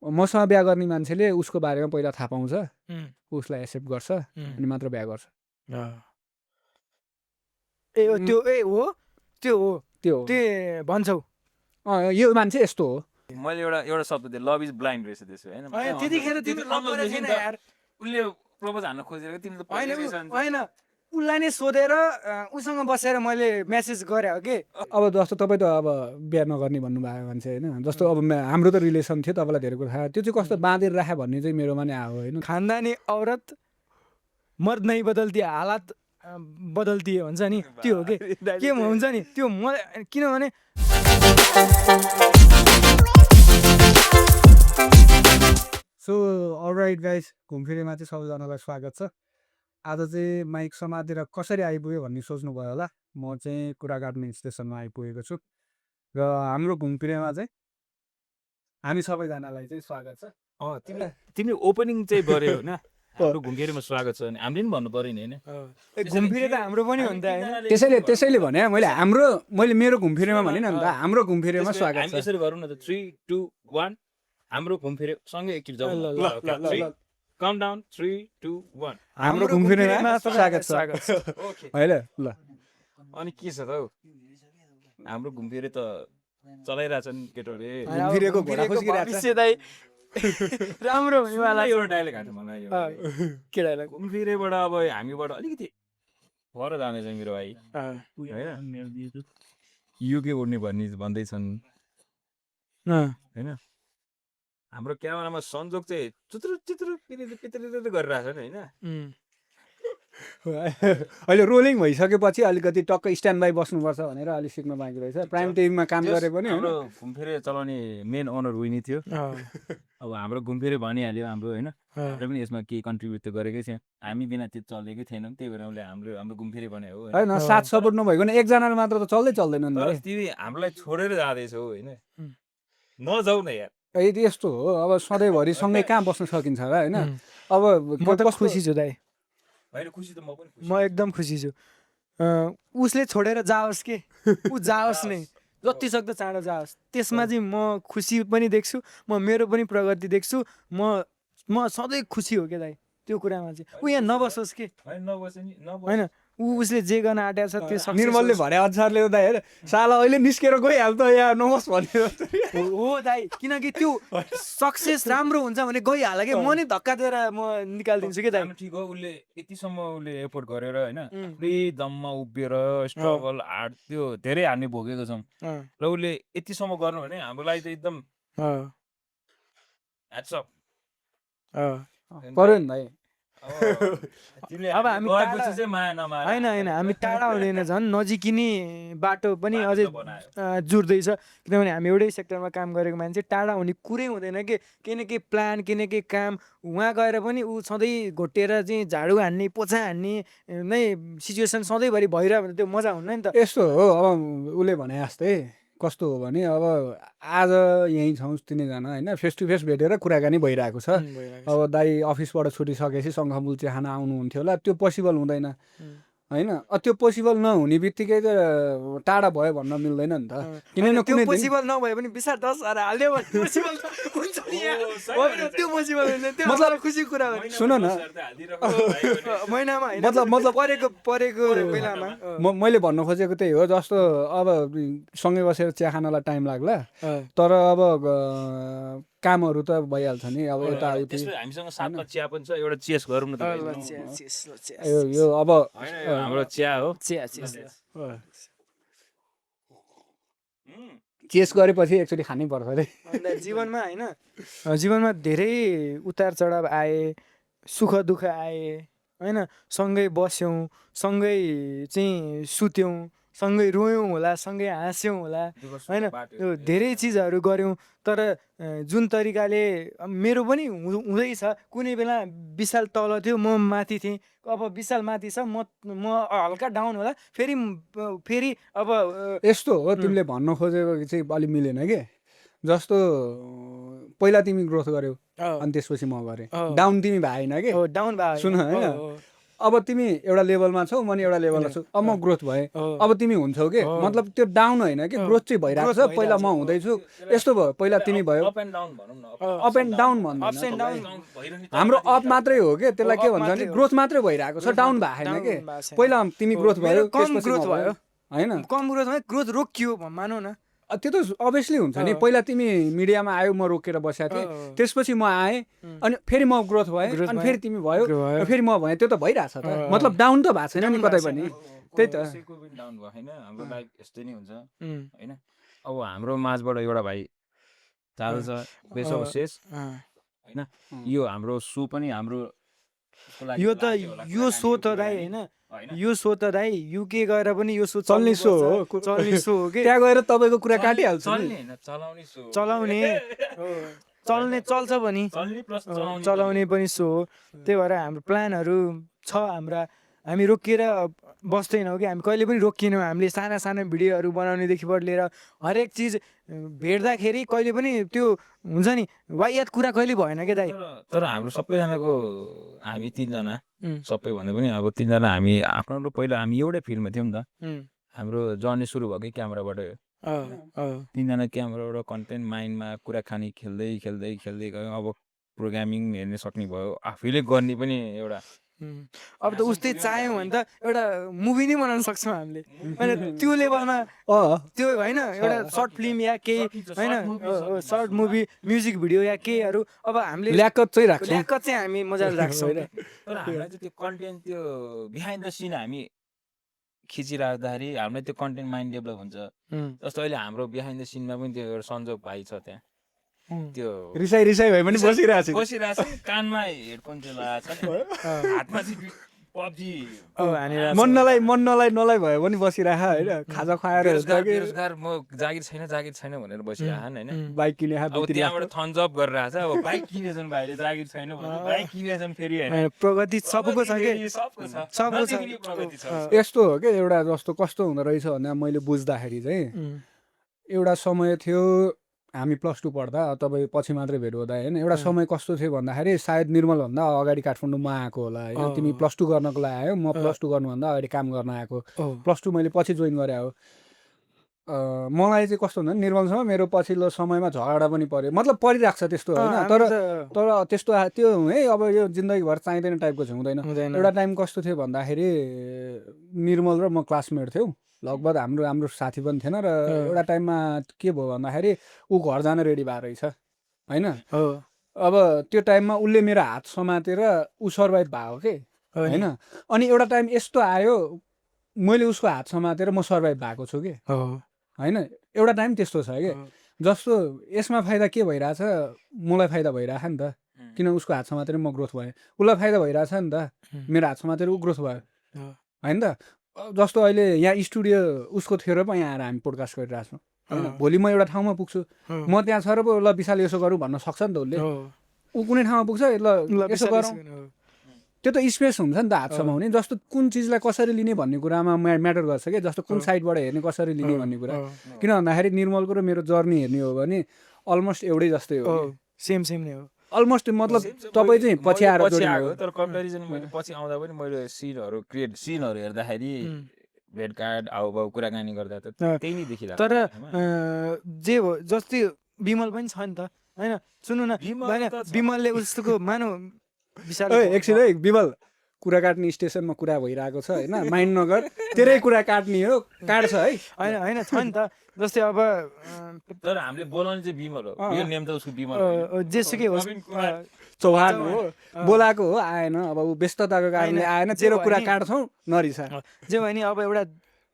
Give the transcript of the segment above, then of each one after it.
मसँग बिहा गर्ने मान्छेले उसको बारेमा पहिला थाहा पाउँछ, उसलाई एक्सेप्ट गर्छ अनि मात्र बिहा गर्छ। त्यो भन्छौ यो मान्छे यस्तो हो। मैले एउटा शब्द दिएँ, लभ इज ब्लाइन्ड रहेछ त्यसो हैन। त्यतिखेर तिमी लभ गरेको छैन यार। उसले प्रपोज हान्न खोजेको तिमीले त होइन उसलाई नै सोधेर उसँग बसेर मैले मेसेज गरेँ हो कि। अब जस्तो तपाईँ त अब बिहा नगर्ने भन्नुभएको मान्छे होइन, जस्तो अब हाम्रो त रिलेसन थियो, तपाईँलाई धेरै कुरा थाहा, त्यो चाहिँ कस्तो बाँधेर राख्यो भन्ने चाहिँ मेरोमा नै आयो होइन। खानदानी औरत मर्द नै बदल्ती हालत बदल्ती हुन्छ नि, त्यो हो कि के हुन्छ नि त्यो। किनभने सो अलराइट गाइस, घुमफिरेमा चाहिँ सबैजनालाई स्वागत छ। आज चाहिँ माइक समातेर कसरी आइपुग्यो भन्ने सोच्नुभयो होला। म चाहिँ कुरा काट्ने स्टेसनमा आइपुगेको छु र हाम्रो घुमफिरेमा चाहिँ हामी सबैजनालाई चाहिँ स्वागत छ। तिमीले ओपनिङ चाहिँ गर्यो होइन, हाम्रो घुमफिरेमा स्वागत छ भने हामीले पनि भन्नु पर्यो नि होइन। घुमफिरे त हाम्रो पनि हो नि त होइन। त्यसैले भने मैले मेरो घुमफिरेमा भने नि त, हाम्रो घुमफिरेमा स्वागत छ। हामी यसरी गरौँ न त, 3 2 1 हाम्रो घुमफिरे सँगै एकचोटि जाउँ। काउन्ट डाउन 3 2 1 हाम्रो घुमफिरेमा स्वागत छ। होइन ल, अनि के छ त हौ, हाम्रो घुमफिरे त चलाइरहेछन् केटोले। घुमफिरेको घोडा खुस्किरहेको छ। राम्रो हुनेवाला एउटा डायलग हान्छ मलाई यो। के डायलग? घुमफिरेबाट अब हामीबाट अलिकति पर जानेछ मेरो भाइ होइन, युके उड्ने भन्दैछन् होइन। हाम्रो क्यामेरामा संजोग चाहिँ चुत्रु चुत्रु पितृ गरिरहेछ नि होइन। अहिले रोलिङ भइसकेपछि अलिकति टक्क स्ट्यान्ड बाई बस्नुपर्छ भनेर अलिक सिक्न बाँकी रहेछ। प्राइम टाइममा काम गरे पनि हाम्रो घुमफिरे चलाउने मेन ओनर विनी थियो। अब हाम्रो घुमफिरे भनिहाल्यो हाम्रो होइन, हामीले पनि यसमा केही कन्ट्रिब्युट त गरेकै थियौँ। हामी बिना त्यो चलेकै थिएनौँ, त्यही भएर उसले हाम्रो घुमफिरे भने हो होइन। साथ सपोर्ट नभइकन एकजनाले मात्र त चल्दैन नि त। तिमी हामीलाई छोडेर जाँदैछौ होइन, नजाऊ न यार। यदि यस्तो हो अब सधैँभरि सँगै कहाँ बस्न सकिन्छ र होइन। अब म त खुसी छु दाइ, होइन खुसी त म पनि खुसी। म एकदम खुसी छु। उसले छोडेर जाओस् के, ऊ जाओस् नै, जति सक्दो चाँडो जाओस्। त्यसमा चाहिँ म खुसी पनि देख्छु, म मेरो पनि प्रगति देख्छु। म सधैँ खुसी हो क्या दाइ त्यो कुरामा चाहिँ। ऊ यहाँ नबसोस् के होइन, उसले जे गर्न आँटेको छ त्यो निर्मलले भने अनुसारले त हेर साला अहिले निस्केर गइहाल्छ यहाँ नहोस् भनेर हो दाइ। किनकि त्यो सक्सेस राम्रो हुन्छ भने गइहाल कि, म नि धक्का दिएर म निकालिदिन्छु कि दाइ। ठिक हो, उसले यतिसम्म उसले एफोर्ट गरेर होइन, पुरै दममा उभिएर स्ट्रगल हार्ड त्यो धेरै हामी भोगेको छौँ र उसले यतिसम्म गर्नु भने हाम्रो लागि त एकदम ह्याट्स अफ पर्यो नि भाइ। अब हामी होइन हामी टाढा हुँदैन, झन् नजिकिने बाटो पनि अझै जुर्दैछ। किनभने हामी एउटै सेक्टरमा काम गरेको मान्छे, टाढा हुने कुरै हुँदैन कि। केही न केही प्लान, केही न केही काम, उहाँ गएर पनि ऊ सधैँ घोटेर चाहिँ झाडु हान्ने पोछा हान्ने नै सिचुएसन सधैँभरि भइरह्यो भने त्यो मजा हुन्न नि त। यस्तो हो अब उसले भने जस्तै कस्तो हो भने अब आज यहीँ छौँ तिनैजना होइन, फेस टु फेस भेटेर कुराकानी भइरहेको छ। अब दाइ अफिसबाट छुटिसकेपछि शङ्खमूल खाना आउनुहुन्थ्यो होला, त्यो पोसिबल हुँदैन होइन। त्यो पोसिबल नहुने बित्तिकै त टाढा भयो भन्न मिल्दैन नि त। किनभने त्यो पोसिबल नभए पनि बिसार 10 हाल्यो भने पोसिबल हुन्छ नि यार। त्यो पोसिबल हुँदैन, त्यो मतलब खुसी कुरा हो। सुन न, महिनामा मतलब परेको बेलामा मैले भन्न खोजेको त्यही हो। जस्तो अब सँगै बसेर चिया खानलाई टाइम लाग्ला, तर अब कामहरू त भइहाल्छ नि। अब यताउति हामीसँग साथमा चिया पनि छ, एउटा चेस गरौँ न त। यो अब हाम्रो चिया हो, चेस गरेपछि एकचोटि खानै पर्छ अरे जीवनमा होइन। जीवनमा धेरै उतार चढाव आए, सुख दुःख आए होइन। सँगै बस्यौँ, सँगै चाहिँ सुत्यौँ, सँगै रोयौँ होला, सँगै हाँस्यौँ होला होइन। यो धेरै चिजहरू गऱ्यौँ। तर जुन तरिकाले मेरो पनि हुँदैछ, कुनै बेला विशाल तल थियो, म माथि थिएँ। अब विशाल माथि छ, म हल्का डाउन होला, फेरि अब यस्तो हो। तिमीले भन्न खोजेको चाहिँ अलिक मिलेन कि। जस्तो पहिला तिमी ग्रोथ गर्यौ अनि त्यसपछि म गरेँ, डाउन तिमी भएन कि। डाउन भयो सुन होइन, अब तिमी एउटा लेभलमा छौ म नि एउटा लेभलमा छु अब म ग्रोथ भएँ अब तिमी हुन्छौ के मतलब त्यो डाउन होइन कि ग्रोथ चाहिँ भइरहेको छ पहिला म हुँदैछु यस्तो भयो पहिला तिमी भयो अप एन्ड डाउन भनौँ न अप एन्ड डाउन भन्दैन हाम्रो अप मात्रै हो के त्यसलाई के भन्छ भने ग्रोथ मात्रै भइरहेको छ डाउन भएको छैन के पहिला तिमी ग्रोथ भयो कम ग्रोथ भयो होइन कम ग्रोथ भयो ग्रोथ रोकियो मानौ न त्यो त अभियसली हुन्छ नि पहिला तिमी मिडियामा आयो म रोकेर बसेको थिएँ त्यसपछि म आएँ अनि फेरि म ग्रोथ भएँ अनि फेरि तिमी भयो फेरि म भएँ त्यो त भइरहेछ त मतलब डाउन त भएको छैन नि कतै पनि त्यही त डाउन भयो होइन हाम्रो लाइफ यस्तै नै हुन्छ होइन अब हाम्रो माझबाट एउटा भाइ जाँदैछ बेस अफ शेष होइन यो हाम्रो सो पनि हाम्रो यो त यो सो त दाइ होइन यो सो त दाइ युके गएर पनि यो सो चल्ने सो हो चल्ने सो हो कि त्यहाँ गएर तपाईँको कुरा काटिहाल्छ चलाउने चल्ने चल्छ पनि चलाउने पनि सो हो त्यही भएर हाम्रो प्लानहरू छ हाम्रा हामी रोकिएर बस्दैनौँ कि हामी कहिले पनि रोकिएनौँ हामीले साना साना भिडियोहरू बनाउनेदेखिबाट लिएर हरेक चिज भेट्दाखेरि कहिले पनि त्यो हुन्छ नि वाहियात कुरा कहिले भएन क्या दाइ तर हाम्रो सबैजनाको हामी तिनजना सबै भन्दा पनि अब तिनजना हामी आफ्नो पहिला हामी एउटै फिल्डमा थियौँ नि त हाम्रो जर्नी सुरु भएकै क्यामेराबाट तिनजना क्यामेराबाट कन्टेन्ट माइन्डमा कुराकानी खेल्दै खेल्दै खेल्दै गयो अब प्रोग्रामिङ हेर्न सक्ने भयो आफैले गर्ने पनि एउटा अब त उस्तै चाह्यौँ भने त एउटा मुभी नै बनाउन सक्छौँ हामीले होइन त्यो लेभलमा त्यो होइन एउटा सर्ट फिल्म या केही होइन सर्ट मुभी म्युजिक भिडियो या केहीहरू अब हामीले ल्याकत चाहिँ हामी मजाले राख्छौँ तर हामीलाई चाहिँ त्यो कन्टेन्ट त्यो बिहाइन्ड द सिन हामी खिचिराख्दाखेरि हामीलाई त्यो कन्टेन्ट माइन्ड डेभलप हुन्छ जस्तो अहिले हाम्रो बिहाइन्ड द सिनमा पनि त्यो एउटा सन्जोग भाइ छ त्यहाँ त्यो रिसाई भए पनि बसिरहेको छ कानमा हेडफोन चाहिँ लगाएको छ हातमा चाहिँ पब्जी मन नलाई भयो भने बसिरह होइन खाजा खुवाएर रोजगार म जागिर छैन भनेर बसिरहन होइन बाइक किने अब त्यहाँबाट थम्स अप गरिरहेछ अब बाइक किनेछन् भाइले जागिर छैन भने बाइक किनेछन् फेरि होइन प्रगति सबको छ के सबको छ यस्तो हो कि एउटा जस्तो कस्तो हुँदो रहेछ भने मैले बुझ्दाखेरि चाहिँ एउटा समय थियो हामी +2 पढ्दा तपाईँ पछि मात्रै भेट हुँदा होइन एउटा समय कस्तो थियो भन्दाखेरि सायद निर्मलभन्दा अगाडि काठमाडौँमा आएको होला होइन तिमी +2 गर्नको लागि आयो म +2 गर्नुभन्दा अगाडि काम गर्न आएको +2 मैले पछि जोइन गरेँ हो मलाई चाहिँ कस्तो हुन्छ निर्मलसँग मेरो पछिल्लो समयमा झगडा पनि पर्यो मतलब परिरहेको छ त्यस्तो होइन तर त्यस्तो त्यो है अब यो जिन्दगीभर चाहिँदैन टाइपको चाहिँ हुँदैन एउटा टाइम कस्तो थियो भन्दाखेरि निर्मल र म क्लासमेट थियौँ लगभग हाम्रो साथी पनि थिएन र एउटा टाइममा के भयो भन्दाखेरि ऊ घर जान रेडी भएको रहेछ होइन अब त्यो टाइममा उसले मेरो हात समातेर ऊ सर्भाइभ भएको के होइन अनि एउटा टाइम यस्तो आयो मैले उसको हात समातेर म सर्भाइभ भएको छु कि होइन एउटा टाइम त्यस्तो छ कि जस्तो यसमा फाइदा के भइरहेछ मलाई फाइदा भइरहेछ नि त किन उसको हात समातेर म ग्रोथ भएँ उसलाई फाइदा भइरहेछ नि त मेरो हात समातेर ऊ ग्रोथ भयो होइन त जस्तो अहिले यहाँ स्टुडियो उसको थियो र पो यहाँ आएर हामी पोडकास्ट गरिरहेछौँ होइन भोलि म एउटा ठाउँमा पुग्छु म त्यहाँ छ र पो ल विशाल यसो गरौँ भन्न सक्छ नि त उसले ऊ कुनै ठाउँमा पुग्छ ल यसो गरौँ त्यो त स्पेस हुन्छ नि त हात समाउने जस्तो कुन चिजलाई कसरी लिने भन्ने कुरामा म्याटर गर्छ कि जस्तो कुन साइडबाट हेर्ने कसरी लिने भन्ने कुरा किन भन्दाखेरि निर्मलको र मेरो जर्नी हेर्ने हो भने अलमोस्ट एउटै जस्तै हो सेम नै हो अलमोस्ट मतलब तपाईँ चाहिँ पछि आएर तर कम्पेरिजन मैले पछि आउँदा पनि मैले सिनहरू हेर्दाखेरि भेटघाट हाउभाउ कुराकानी गर्दा त त्यही नै देखिरहेको तर जे हो जस्तै विमल पनि छ नि त होइन सुन्नु न विमलले उस्तोको मानौ एकछिन है विमल कुरा काट्ने स्टेसनमा कुरा भइरहेको छ होइन माइन्ड नगर तेरै कुरा काट्ने हो काट्छ है होइन छ नि त जस्तै अब तर हामीले बोलाउने चाहिँ विमल हो यो नेम त उसको विमल जेसुकै होस् चौहान हो बोलाएको हो आएन अब ऊ व्यस्तताको कारणले आएन तेरो कुरा काट्छौँ नरिसा जे भयो नि अब एउटा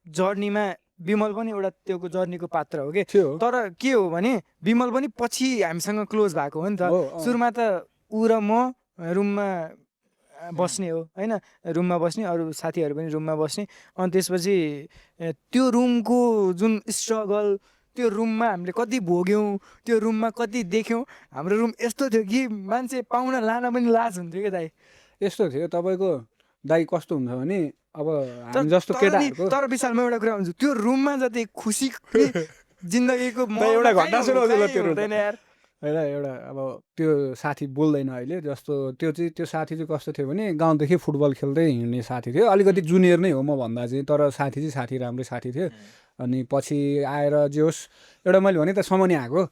जर्नीमा विमल पनि एउटा त्यो जर्नीको पात्र हो कि तर के हो भने विमल पनि पछि हामीसँग क्लोज भएको हो नि त सुरुमा त ऊ र म रुममा बस्ने हो होइन रुममा बस्ने अरू साथीहरू पनि रुममा बस्ने अनि त्यसपछि त्यो रुमको जुन स्ट्रगल त्यो रुममा हामीले कति भोग्यौँ त्यो रुममा कति देख्यौँ हाम्रो रुम यस्तो थियो कि मान्छे पाहुना लान पनि लाज हुन्थ्यो क्या दाइ यस्तो थियो तपाईँको दाइ कस्तो हुन्छ भने अब जस्तो केटाहरूको तर विशालमा एउटा कुरा हुन्छ त्यो रुममा जति खुसी जिन्दगीको एउटा घटना सुनाउँछु ल त्यो हुँदैन यार होइन एउटा अब त्यो साथी बोल्दैन अहिले जस्तो त्यो साथी चाहिँ कस्तो थियो भने गाउँदेखि फुटबल खेल्दै हिँड्ने साथी थियो अलिकति जुनियर नै हो म भन्दा चाहिँ तर साथी चाहिँ साथी राम्रै साथी थियो अनि पछि आएर जे होस् एउटा मैले भने त समाउने आएको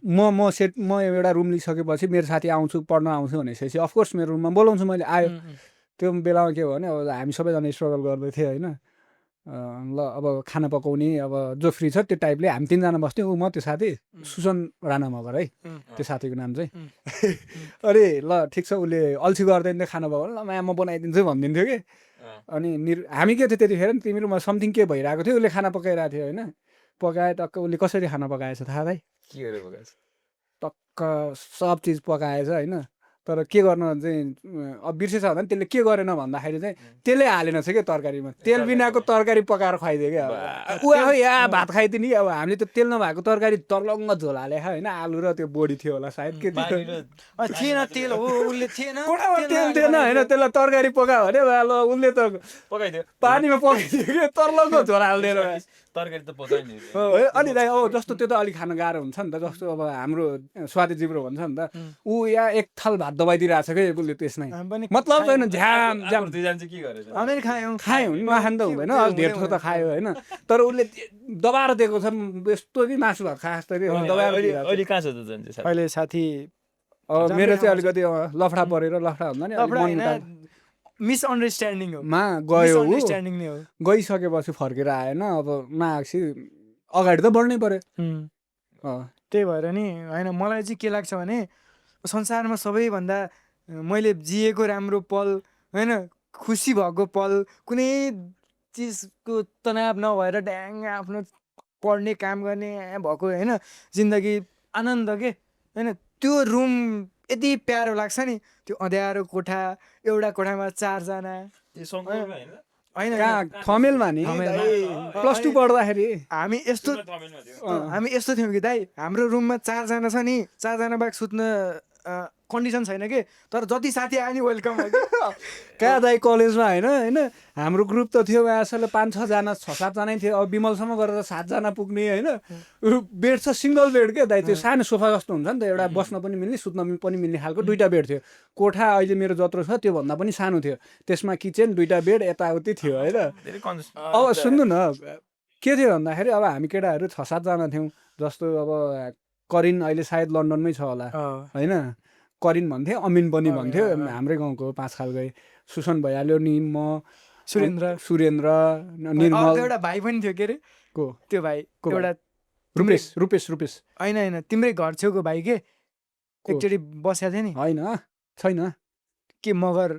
म एउटा रुम लिइसकेपछि मेरो साथी आउँछु पढ्न आउँछु भनेपछि अफकोर्स मेरो रुममा बोलाउँछु मैले आयो त्यो बेलामा के हो भने अब हामी सबैजना स्ट्रगल गर्दै थियौँ होइन ल अब खाना पकाउने अब जो फ्री छ त्यो टाइपले हामी 3 जना बस्थ्यौँ म त्यो साथी सुसन राणा मगर है त्यो साथीको नाम चाहिँ अरे ल ठिक छ उसले अल्छी गर्दैन थियो खाना पकाउनु ल म बनाइदिन्छु भनिदिन्थ्यो कि अनि हामी के थियो त्यतिखेर नि तिमीहरूमा समथिङ के भइरहेको थियो उसले खाना पकाइरहेको थियो होइन पकाए टक्क उसले कसरी खाना पकाएछ थाहा भाइ के गरेर पकाएछ टक्क सब चिज पकाएछ होइन तर के गर्न चाहिँ अब बिर्सेछ भन्दा पनि त्यसले के गरेन भन्दाखेरि चाहिँ तेलै हालेन छ क्या तरकारीमा तेल बिनाको तरकारी पकाएर खुवाइदियो क्या ऊ आफै या भात खाइदिने अब हामीले त तेल नभएको तरकारी तर्लङ्ग झोल हाले होइन आलु र त्यो बोडी थियो होला सायद के थिएन तेल हो उसले थिएन कोठामा तेल थिएन होइन त्यसलाई तरकारी पकायो भने ल उसले त पकाइदियो पानीमा पकाइदियो कि तर्लङ्ग झोल हालिदिएर तरकारी त पकाइने अनि दाइ अब जस्तो त्यो त अलिक खान गाह्रो हुन्छ नि त जस्तो अब हाम्रो स्वाति जिब्रो भन्छ नि त ऊ या एक थाल भात दबाइदिइरहेको छ क्या उसले त्यसमै मतलब छैन झ्याम झ्याम खायो नि नखानु त हुँदैन अलिक धेर थोर त खायो होइन तर उसले दबाएर दिएको छ यस्तो कि मासु भात खा जस्तो दबाएर अहिले साथी मेरो चाहिँ अलिकति लफडा परेर लफडा भन्दा नि मिसअन्डरस्ट्यान्डिङ हो मा गयो मिसअन्डरस्ट्यान्डिङ नै हो गइसकेपछि फर्केर आएन अब नआएपछि अगाडि त बढ्नै पर्यो त्यही भएर नि होइन मलाई चाहिँ के लाग्छ भने संसारमा सबैभन्दा मैले जिएको राम्रो पल होइन खुसी भएको पल कुनै चिजको तनाव नभएर ड्याङ आफ्नो पढ्ने काम गर्ने भएको होइन जिन्दगी आनन्द के होइन त्यो रुम यति प्यारो लाग्छ नि त्यो अँध्यारो कोठा एउटा कोठामा 4 जना होइन थमेलमा नि +2 पढ्दाखेरि हामी यस्तो थियौँ कि दाइ हाम्रो रुममा 4 जना छ नि 4 जना बाहेक सुत्न कन्डिसन छैन कि तर जति साथी आयो नि वेलकम कहाँ दाइ कलेजमा होइन हाम्रो ग्रुप त थियो असलले 5-6 जना 6-7 जना थियो अब विमलसम्म गरेर 7 जना पुग्ने होइन बेड छ सिङ्गल बेड के दाइ त्यो सानो सोफा जस्तो हुन्छ नि त एउटा बस्न पनि मिल्ने सुत्न पनि मिल्ने खालको 2टा बेड थियो कोठा अहिले मेरो जत्रो छ त्योभन्दा पनि सानो थियो त्यसमा किचन 2टा बेड यताउति थियो होइन अब सुन्नु न के थियो भन्दाखेरि अब हामी केटाहरू 6-7 जना थियौँ जस्तो अब करिन अहिले सायद लन्डनमै छ होला होइन करिन भन्थ्यो अमिन पनि भन्थ्यो हाम्रै गाउँको 5 खालकै सुसन भइहाल्यो नि म सुरेन्द्र निर्मल एउटा भाइ पनि थियो के अरे को त्यो भाइ एउटा रुपेश होइन तिम्रै घर छेउको भाइ के एकचोटि बसेको थियो नि होइन छैन के मगर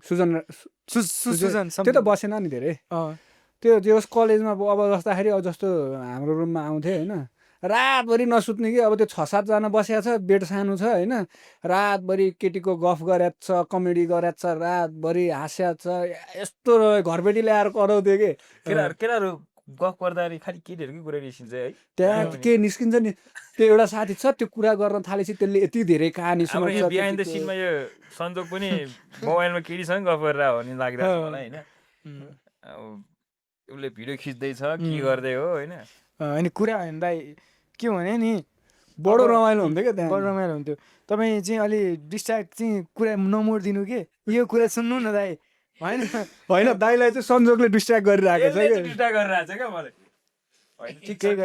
सुजन त्यो त बसेन नि धेरै त्यो जे होस् कलेजमा अब जस्दाखेरि अब जस्तो हाम्रो रुममा आउँथ्यो होइन रातभरि नसुत्ने कि अब त्यो 6-7 जना बसेको छ बेड सानो छ होइन रातभरि केटीको गफ गरेको छ कमेडी गरेको छ रातभरि हाँस्याएको छ यस्तो घरबेटी ल्याएर कराउँथ्यो कि केटाहरू गफ गर्दाखेरि खालि केटीहरूकै कुरा निस्किन्छ है त्यहाँ के निस्किन्छ नि त्यो एउटा साथी छ त्यो कुरा गर्न थालेपछि त्यसले यति धेरै कहानी सुनाउँछ बिहाइन्ड द सिनमा यो सन्जोग पनि मोबाइलमा केटीसँग गफ गरेर हो नि लागिरहेको छ मलाई होइन उसले भिडियो खिच्दैछ के गर्दै हो होइन अनि कुरा होइन दाइ के भने नि बडो रमाइलो हुन्थ्यो क्या त्यहाँ बडो रमाइलो हुन्थ्यो तपाईँ चाहिँ अलि डिस्ट्र्याक्ट चाहिँ कुरा नमोडिदिनु के यो कुरा सुन्नु न दाइ होइन दाइलाई चाहिँ संजोगले डिस्ट्र्याक्ट गरिरहेको छ क्या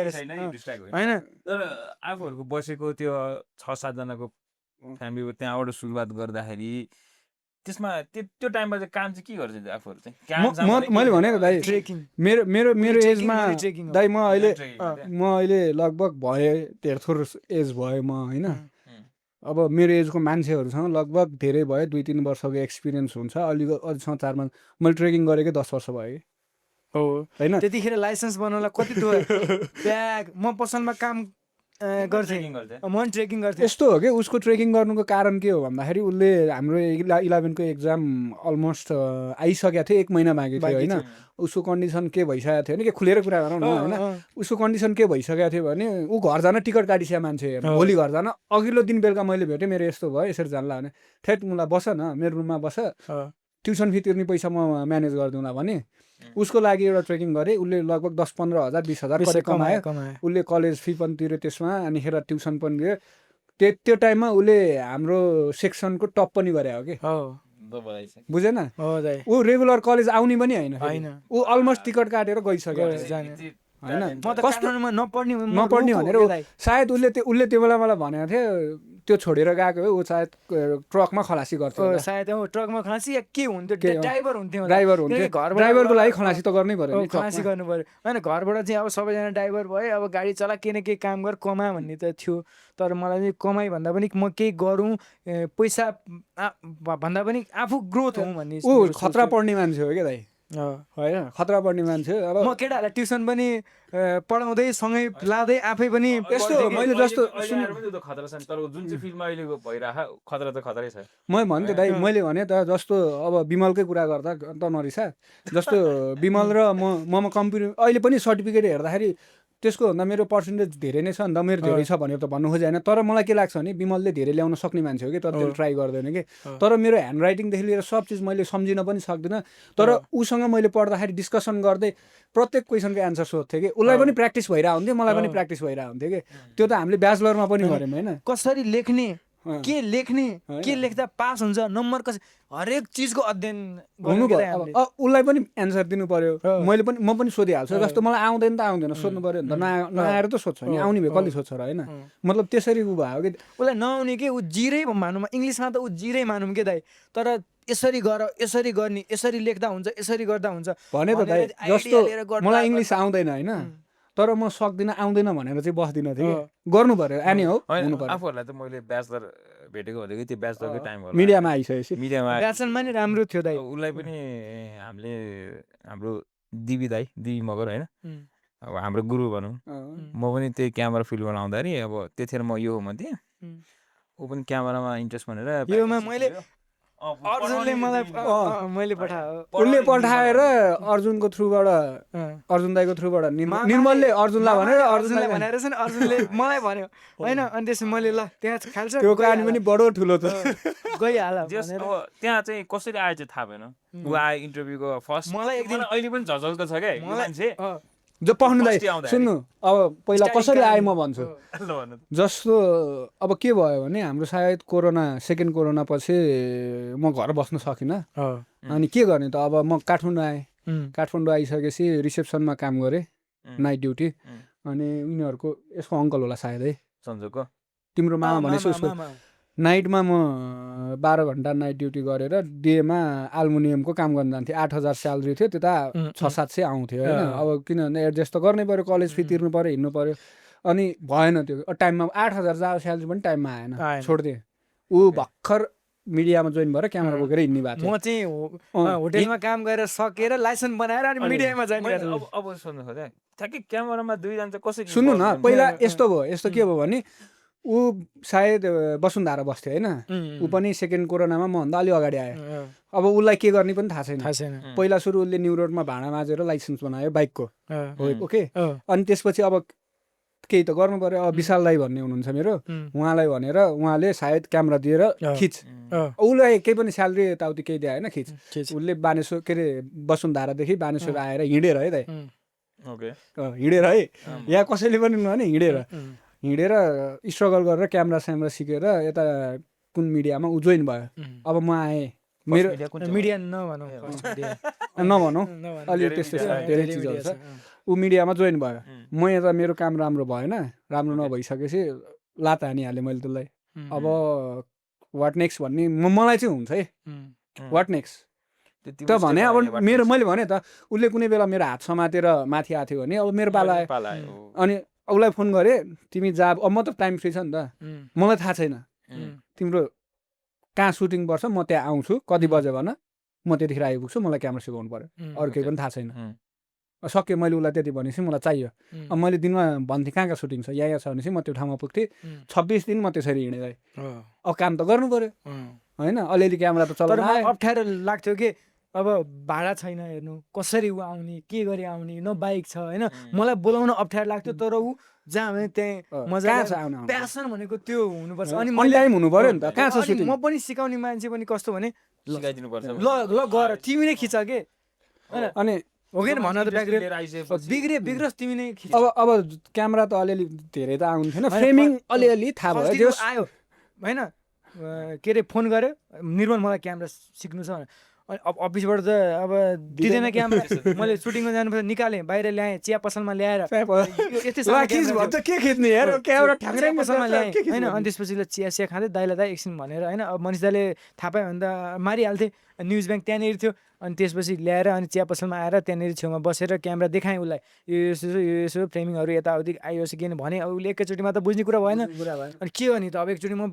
होइन तर आफूहरूको बसेको त्यो 6-7 जनाको फ्यामिली त्यहाँबाट सुरुवात गर्दाखेरि त्यसमा त्यो टाइममा चाहिँ काम चाहिँ के गर्छ आफूहरू चाहिँ मैले भनेको दाइ मेरो एजमा दाइ म अहिले लगभग भए धेरथोर एज भयो म होइन अब मेरो एजको मान्छेहरूसँग लगभग धेरै भयो 2-3 वर्षको एक्सपिरियन्स हुन्छ अलिसँग 4 महिना मैले ट्रेकिङ गरेकै 10 वर्ष भयो हो होइन त्यतिखेर लाइसेन्स बनाउनलाई कति ब्याग म पसलमा काम म ट्रेकिङ गर्थेँ यस्तो हो कि उसको ट्रेकिङ गर्नुको कारण के हो भन्दाखेरि उसले हाम्रो 11को एक्जाम अलमोस्ट आइसकेको थियो 1 महिना बाँकी थियो होइन उसको कन्डिसन के भइसकेको थियो भने के खुलेर कुरा गरौँ न होइन उसको कन्डिसन के भइसकेको थियो भने ऊ घर जान टिकट काटिसक्यो मान्छे भोलि घर जान अघिल्लो दिन बेलुका मैले भेटेँ मेरो यस्तो भयो यसरी जानला भने ठेट मलाई बस न मेरो रुममा बस ट्युसन फी तिर्ने पैसा म म्यानेज गरिदिउँला भने उसको लागि एउटा ट्रेकिङ गरेँ उसले लगभग 10-15 हजार 20 हजार कमायो उसले कलेज फी पनि तिर्यो त्यसमा अनि ट्युसन पनि दियो त्यो टाइममा उसले हाम्रो सेक्सनको टप पनि गरे हो कि बुझेन ऊ रेगुलर कलेज आउने पनि होइन ऊ अलमोस्ट टिकट काटेर गइसक्यो होइन नपढ्ने भनेर सायद उसले त्यो बेला मलाई भनेको थियो त्यो छोडेर गएको हो ऊ सायद ट्रकमा खलासी गर्थ्यो सायद ट्रकमा खलासी या के हुन्थ्यो ड्राइभर हुन्थ्यो ड्राइभरको लागि खलासी त गर्नै पर्यो खलासी गर्नु पर्यो होइन घरबाट चाहिँ अब सबैजना ड्राइभर भयो अब गाडी चला केही न केही काम गर कमा भन्ने त थियो तर मलाई चाहिँ कमाइ भन्दा पनि म केही गरौँ पैसा भन्दा पनि आफू ग्रोथ हौँ भन्ने ऊ खतरा पढ्ने मान्छे हो क्या दाइ होइन खतरा पढ्ने मान्छे अब म केटाहरूलाई ट्युसन पनि पढाउँदै सँगै लाँदै आफै पनि यस्तो मैले जस्तो खतरा छ तर जुन चाहिँ फिल्डमा अहिलेको भइरहेको खतरा त खतरै छ मैले भन्थेँ दाइ मैले भने त जस्तो अब विमलकै कुरा गर्दा त नरिसा जस्तो विमल र ममा कम्प्युटर अहिले पनि सर्टिफिकेट हेर्दाखेरि त्यसको भन्दा मेरो पर्सेन्टेज धेरै नै छ नि त मेरो धेरै छ भनेर त भन्नु खोजेन तर मलाई के लाग्छ भने विमलले धेरै ल्याउन सक्ने मान्छे हो कि तर त्यसले ट्राई गर्दैन कि तर मेरो ह्यान्ड राइटिङदेखि लिएर सब चिज मैले सम्झिन पनि सक्दिनँ तर उसँग मैले पढ्दाखेरि डिस्कसन गर्दै प्रत्येक क्वेसनको एन्सर सोध्थेँ कि उसलाई पनि प्र्याक्टिस भइरहेको हुन्थ्यो मलाई पनि प्र्याक्टिस भइरहेको हुन्थ्यो कि त्यो त हामीले ब्याचलरमा पनि गऱ्यौँ होइन कसरी लेख्ने के लेख्ने के लेख्दा पास हुन्छ नम्बर कसरी हरेक चिजको अध्ययन हुनु पर्यो उसलाई पनि एन्सर दिनु पर्यो म पनि सोधिहाल्छु जस्तो मलाई आउँदैन त आउँदैन सोध्नु पर्यो नि त नआएर त सोध्छ नि आउने भए कसले सोध्छ र होइन मतलब त्यसरी उ भयो कि उसलाई नआउने के ऊ जिरै मानौँ इङ्ग्लिसमा त ऊ जिरै मानौँ के दाइ तर यसरी गर यसरी गर्ने यसरी लेख्दा हुन्छ यसरी गर्दा हुन्छ भने त दाइ जस्तो मलाई इङ्ग्लिस आउँदैन होइन तर म सक्दिनँ आउँदैन भनेर चाहिँ बस्दिनँ थिएँ गर्नु पर्यो आनी हो हुनु पर्यो आफूहरूलाई त मैले ब्याचलर भेटेको भनेको त्यो ब्याचलरकै टाइम हो मिडियामा आइसकेपछि मिडियामा ब्याचलरमा नि राम्रो थियो दाइ उसलाई पनि हामीले हाम्रो दिदी मगर होइन अब हाम्रो गुरु भनौँ म पनि त्यही क्यामेरा फिल्ड बनाउँदाखेरि अब त्यतिखेर म यो भन्थेँ ऊ पनि क्यामेरामा इन्ट्रेस्ट भनेर योमा मैले अर्जुनले मलाई मैले उसले पठाएर अर्जुनको थ्रुबाट अर्जुन दाइको थ्रुबाट निर्मलले अर्जुनलाई भनेर अर्जुनले मलाई भन्यो होइन अनि त्यसपछि मैले ल त्यहाँ खाल्छ त्यो कहानी पनि बडो ठुलो त गइहाल त्यहाँ चाहिँ कसरी आयो चाहिँ थाहा भएन ऊ आयो इन्टरभ्यूको फर्स्ट मलाई एक दिन अहिले पनि झझल्को छ क्या मान्छे जो पढ्नु दाइ सुन्नु अब पहिला कसरी आएँ म भन्छु जस्तो अब के भयो भने हाम्रो सायद सेकेन्ड कोरोना पछि म घर बस्न सकिनँ अनि के गर्ने त अब म काठमाडौँ आएँ काठमाडौँ आइसकेपछि रिसेप्सनमा काम गरेँ नाइट ड्युटी अनि उनीहरूको यसको अङ्कल होला सायद है सन्जोको तिम्रो मामा भनेपछि उसको नाइटमा म 12 घन्टा नाइट ड्युटी गरेर डेमा एल्मुनियमको काम गर्न जान्थेँ 8,000 स्यालेरी थियो त्यता 600-700 आउँथ्यो होइन अब किनभने एडजस्ट त गर्नै पऱ्यो कलेज फी तिर्नु पऱ्यो हिँड्नु पऱ्यो अनि भएन त्यो टाइममा 8,000 जाओ स्यालेरी पनि टाइममा आएन छोडिदिएँ ऊ भर्खर मिडियामा जोइन भएर क्यामेरा बोकेर हिँड्ने भएको म चाहिँ होटेलमा काम गरेर सकेर लाइसेन्स बनाएर अनि मिडियामा जोइन गरेर अब सुन्नु खोजेँ ठ्याक्कै क्यामेरामा दुईजना चाहिँ कसरी सुन्नु न पहिला यस्तो के भयो भने ऊ सायद वसुन्धरा बस्थ्यो होइन ऊ पनि सेकेन्ड कोरोनामा मभन्दा अलि अगाडि आयो अब उसलाई के गर्ने पनि थाहा छैन पहिला सुरु उसले न्यु रोडमा भाँडा माझेर लाइसेन्स बनायो बाइकको ओके अनि त्यसपछि अब केही त गर्नु पर्यो अब विशाल दाई भन्ने हुनुहुन्छ मेरो उहाँलाई भनेर उहाँले सायद क्यामेरा दिएर खिच उसलाई केही पनि स्यालेरी यताउति केही दिए होइन खिच उसले बानेश्वर के अरे वसुन्धरादेखि बानेश्वर आएर हिँडेर है दाइ हिँडेर है यहाँ कसैले पनि भने हिँडेर स्ट्रगल गरेर क्यामेरा स्यामेरा सिकेर यता कुन मिडियामा ऊ जोइन भयो अब म आएँ मेरो मिडिया नभनौँ अलि त्यस्तै धेरै चिजहरू छ ऊ मिडियामा जोइन भयो म यता मेरो काम राम्रो भएन राम्रो नभइसकेपछि लात हानिहालेँ मैले त्यसलाई अब वाट नेक्स्ट भन्ने मलाई चाहिँ हुन्छ है वाट नेक्स्ट त भने अब मैले भने त उसले कुनै बेला मेरो हात समातेर माथि आएको थियो भने अब मेरो पाला आयो अनि उसलाई फोन गरेँ तिमी जा अब म त टाइम फ्री छ नि त मलाई थाहा छैन तिम्रो कहाँ सुटिङ पर्छ म त्यहाँ आउँछु कति बजे भन म त्यतिखेर आइपुग्छु मलाई क्यामेरा सिकाउनु पर्यो अरू केही पनि थाहा छैन सक्यो मैले उसलाई त्यति भनेपछि मलाई चाहियो अब मैले दिनमा भन्थेँ कहाँ सुटिङ छ यहाँ छ भनेपछि म त्यो ठाउँमा पुग्थेँ 26 दिन म त्यसरी हिँडेँ अब काम त गर्नु पर्यो होइन अलिअलि क्यामेरा त चलाउनु अप्ठ्यारो लाग्थ्यो कि अब भाडा छैन हेर्नु कसरी ऊ आउने के गरी आउने न बाइक छ होइन मलाई बोलाउन अप्ठ्यारो लाग्थ्यो तर ऊ जहाँ भने त्यहाँ मजा प्यासन भनेको त्यो हुनुपर्छ अनि टाइम हुनु पर्यो नि त कहाँ छ सुटिङ म पनि सिकाउने मान्छे पनि कस्तो भने ल गर तिमी नै खिच के अनि हो कि भन त बिग्रियोस् तिमी नै अब क्यामेरा त अलिअलि धेरै त आउँथेन फ्रेमिङ अलिअलि थाहा भयो आयो होइन के अरे फोन गर्यो निर्मल मलाई क्यामेरा सिक्नु छ अनि अफिसबाट त अब दिँदैन क्यामेरा मैले सुटिङमा जानुपर्छ निकालेँ बाहिर ल्याएँ चिया पसलमा ल्याएर के खिच्ने यार क्यामेरा ठ्याक्रै पसलमा ल्याएँ होइन अनि त्यसपछि चिया चिया खाँदै दाइलाई दाइ एकछिन भनेर होइन अब मनिष दाइले थाहा पायो भने त मारिहाल्थेँ न्युज ब्याङ्क त्यहाँनिर थियो अनि त्यसपछि ल्याएर अनि चिया पसलमा आएर त्यहाँनिर छेउमा बसेर क्यामेरा देखाएँ उसलाई यो यसो फ्रेमिङहरू यताउति आइयोस् किन भने अब उसले एकैचोटिमा त बुझ्ने कुरा भएन अनि के हो नि त अब एकचोटि म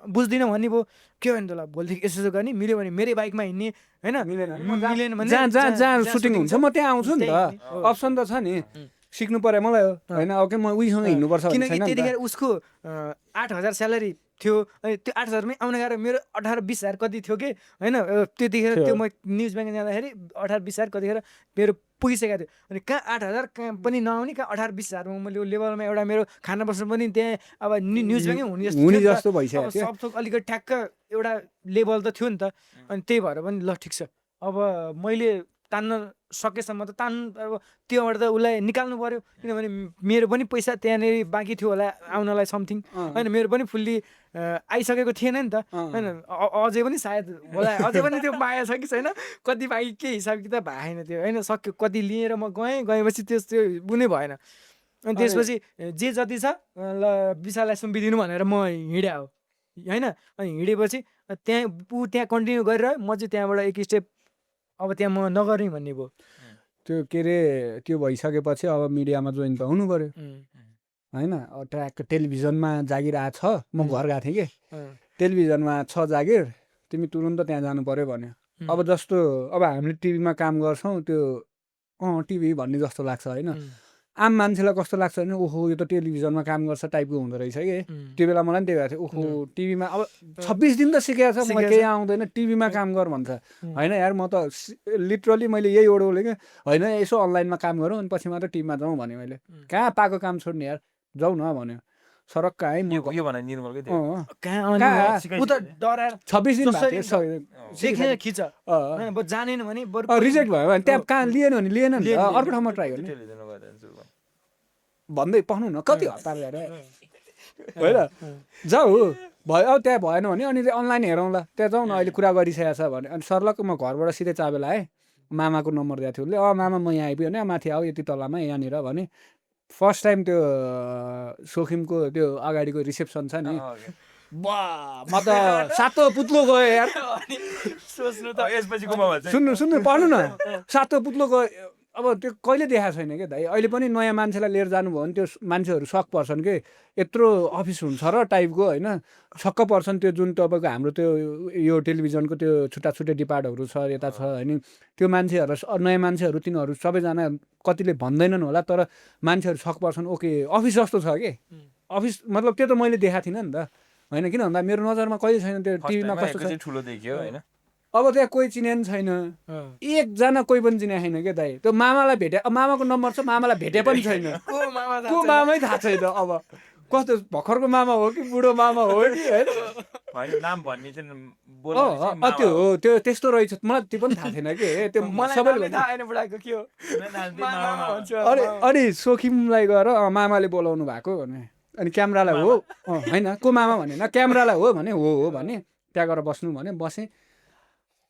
बुझ्दिनँ भन्ने भयो के हो नि त ल भोलिदेखि यसो गर्ने मिल्यो भने मेरै बाइकमा हिँड्ने होइन मिलेन भने जहाँ सुटिङ हुन्छ म त्यहाँ आउँछु नि त अप्सन त छ नि सिक्नु पर्यो मलाई होइन अब के म उहीसँग हिँड्नुपर्छ किनकि त्यतिखेर उसको 8,000 स्यालेरी थियो त्यो 8,000मै आउन गएर मेरो 18-20,000 कति थियो कि होइन त्यतिखेर त्यो म न्युज ब्याङ्क जाँदाखेरि 18-20,000 कतिखेर मेरो पुगिसकेको थियो अनि कहाँ 8,000 कहाँ पनि नआउने कहाँ 18-20,000मा मैले लेभलमा एउटा मेरो खाना बस्नु पनि त्यहाँ अब न्युज ब्याङ्कै हुने जस्तो भइसक्यो थियो सब थोक अलिकति ठ्याक्क एउटा लेभल त थियो नि त अनि त्यही भएर पनि ल ठिक छ अब मैले तान्न सकेसम्म त अब त्योबाट त उसलाई निकाल्नु पर्यो किनभने मेरो पनि पैसा त्यहाँनिर बाँकी थियो होला आउनलाई समथिङ होइन मेरो पनि फुल्ली आइसकेको थिएन नि त होइन अझै पनि सायद होला अझै पनि त्यो पाएको छ कि छैन कति बाँकी के हिसाब किताब भएन त्यो होइन सक्यो कति लिएर म गएपछि त्यो बुनै भएन अनि त्यसपछि जे जति छ ल विशाललाई सुम्पिदिनु भनेर म हिँडेँ हो होइन अनि हिँडेपछि त्यहाँ कन्टिन्यू गरेर म चाहिँ त्यहाँबाट एक स्टेप अब त्यहाँ म नगर्ने भन्ने भयो त्यो के अरे त्यो भइसकेपछि अब मिडियामा जोइन त हुनु पर्यो होइन ट्र्याक टेलिभिजनमा जागिर आएको छ म घर गएको थिएँ कि टेलिभिजनमा छ जागिर तिमी तुरुन्त त्यहाँ जानु पर्यो भन्यो अब जस्तो अब हामीले टिभीमा काम गर्छौँ त्यो टिभी भन्ने जस्तो लाग्छ होइन आम मान्छेलाई कस्तो लाग्छ भने ओहो यो त टेलिभिजनमा काम गर्छ टाइपको हुँदो रहेछ कि त्यो बेला मलाई पनि त्यही भएको थियो ओहो टिभीमा अब 26 दिन त सिकेको छ म केही आउँदैन टिभीमा काम गर भन्छ होइन यार म त लिटरली मैले यही ओडोले कि होइन यसो अनलाइनमा काम गरौँ अनि पछि मात्र टिभीमा जाउँ भने मैले कहाँ पाएको काम छोड्ने यार जाउँ न भन्यो सरक्क आएँ म 26 दिन खिच जानेन भने रिजेक्ट भयो भने त्यहाँ कहाँ लिएन भने लिएन नि अर्को ठाउँमा ट्राई गर्ने भन्दै पाउनु न कति हतार गरेर होइन जाऊ भयो अब त्यहाँ भएन भने अनि अनलाइन हेरौँला त्यहाँ जाउँ न अहिले कुरा गरिसकेको छ भने अनि सरलक्क म घरबाट सिधै चाबेल आएँ मामाको नम्बर दिएको थियो उसले मामा म यहाँ आइपुग्यो भने माथि आऊ यति तलमा यहाँनिर भने फर्स्ट टाइम त्यो सोखिमको त्यो अगाडिको रिसेप्सन छ नि म त सातो पुत्लो गयो यार सुन्नु पढ्नु न सातो पुत्लो गयो अब त्यो कहिले देखाएको छैन क्या दाइ अहिले पनि नयाँ मान्छेलाई लिएर जानुभयो भने त्यो मान्छेहरू सक पर्छन् कि यत्रो अफिस हुन्छ र टाइपको होइन छक्क पर्छन् त्यो जुन तपाईँको हाम्रो त्यो यो टेलिभिजनको त्यो छुट्टा छुट्टै डिपार्टहरू छ यता छ होइन त्यो मान्छेहरू नयाँ मान्छेहरू तिनीहरू सबैजना कतिले भन्दैनन् होला तर मान्छेहरू छक पर्छन् ओके अफिस जस्तो छ कि अफिस मतलब त्यो त मैले देखाएको थिइनँ नि त होइन किन भन्दा मेरो नजरमा कहिले छैन त्यो टिभीमा कस्तो छ ठुलो देखियो होइन अब त्यहाँ कोही चिने छैन एकजना कोही पनि चिने छैन क्या दाइ त्यो मामालाई भेटे मामाको नम्बर छ मामालाई भेटे पनि छैन को मामै थाहा छैन अब कस्तो भर्खरको मामा हो कि बुढो मामा हो कि होइन नाम भन्ने चाहिँ त्यो हो त्यो त्यस्तो रहेछ मलाई त्यो पनि थाहा थिएन कि त्यो सबैले अनि सोखिमलाई गएर मामाले बोलाउनु भएको भने अनि क्यामेरालाई हो होइन को मामा भनेन क्यामेरालाई हो भने हो भने त्यहाँ गएर बस्नु भने बसेँ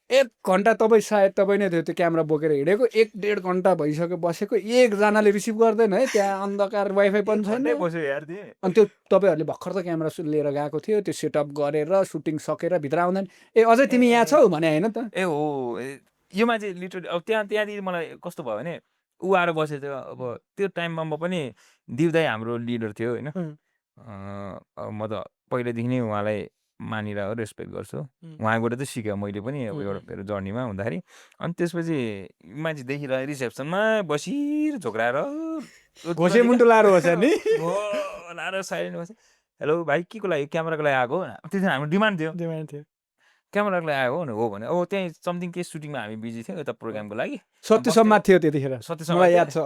1 घन्टा सायद तपाईँ नै थियो त्यो क्यामेरा बोकेर हिँडेको 1-1.5 घन्टा भइसक्यो बसेको एकजनाले रिसिभ गर्दैन है त्यहाँ अन्धकार वाइफाई पनि छैन अनि त्यो तपाईँहरूले भर्खर त क्यामेरा लिएर गएको थियो त्यो सेटअप गरेर सुटिङ सकेर भित्र आउँदैन अझै तिमी यहाँ छौ भने होइन त हो यो मान्छे लिटरली अब त्यहाँदेखि मलाई कस्तो भयो भने ऊ आएर बसेको थियो अब त्यो टाइममा म पनि दिवदाई हाम्रो लिडर थियो होइन म त पहिल्यैदेखि नै उहाँलाई मानिरहेको रेस्पेक्ट गर्छु उहाँबाट चाहिँ सिकेँ मैले पनि अब एउटा मेरो जर्नीमा हुँदाखेरि अनि त्यसपछि मान्छे देखिरहेको रिसेप्सनमा बसिर झोक्राएर घोसे मुन्टो लाएर बस्छ नि लाएर साइलेन्ट बसेँ हेलो भाइ के को लागि क्यामेराको लागि आएको त्यति हाम्रो डिमान्ड थियो क्यामेराको लागि आएको हो भने अब त्यहीँ समथिङ केही सुटिङमा हामी बिजी थियौँ यता प्रोग्रामको लागि सत्यसम्म थियो त्यतिखेर मलाई याद छ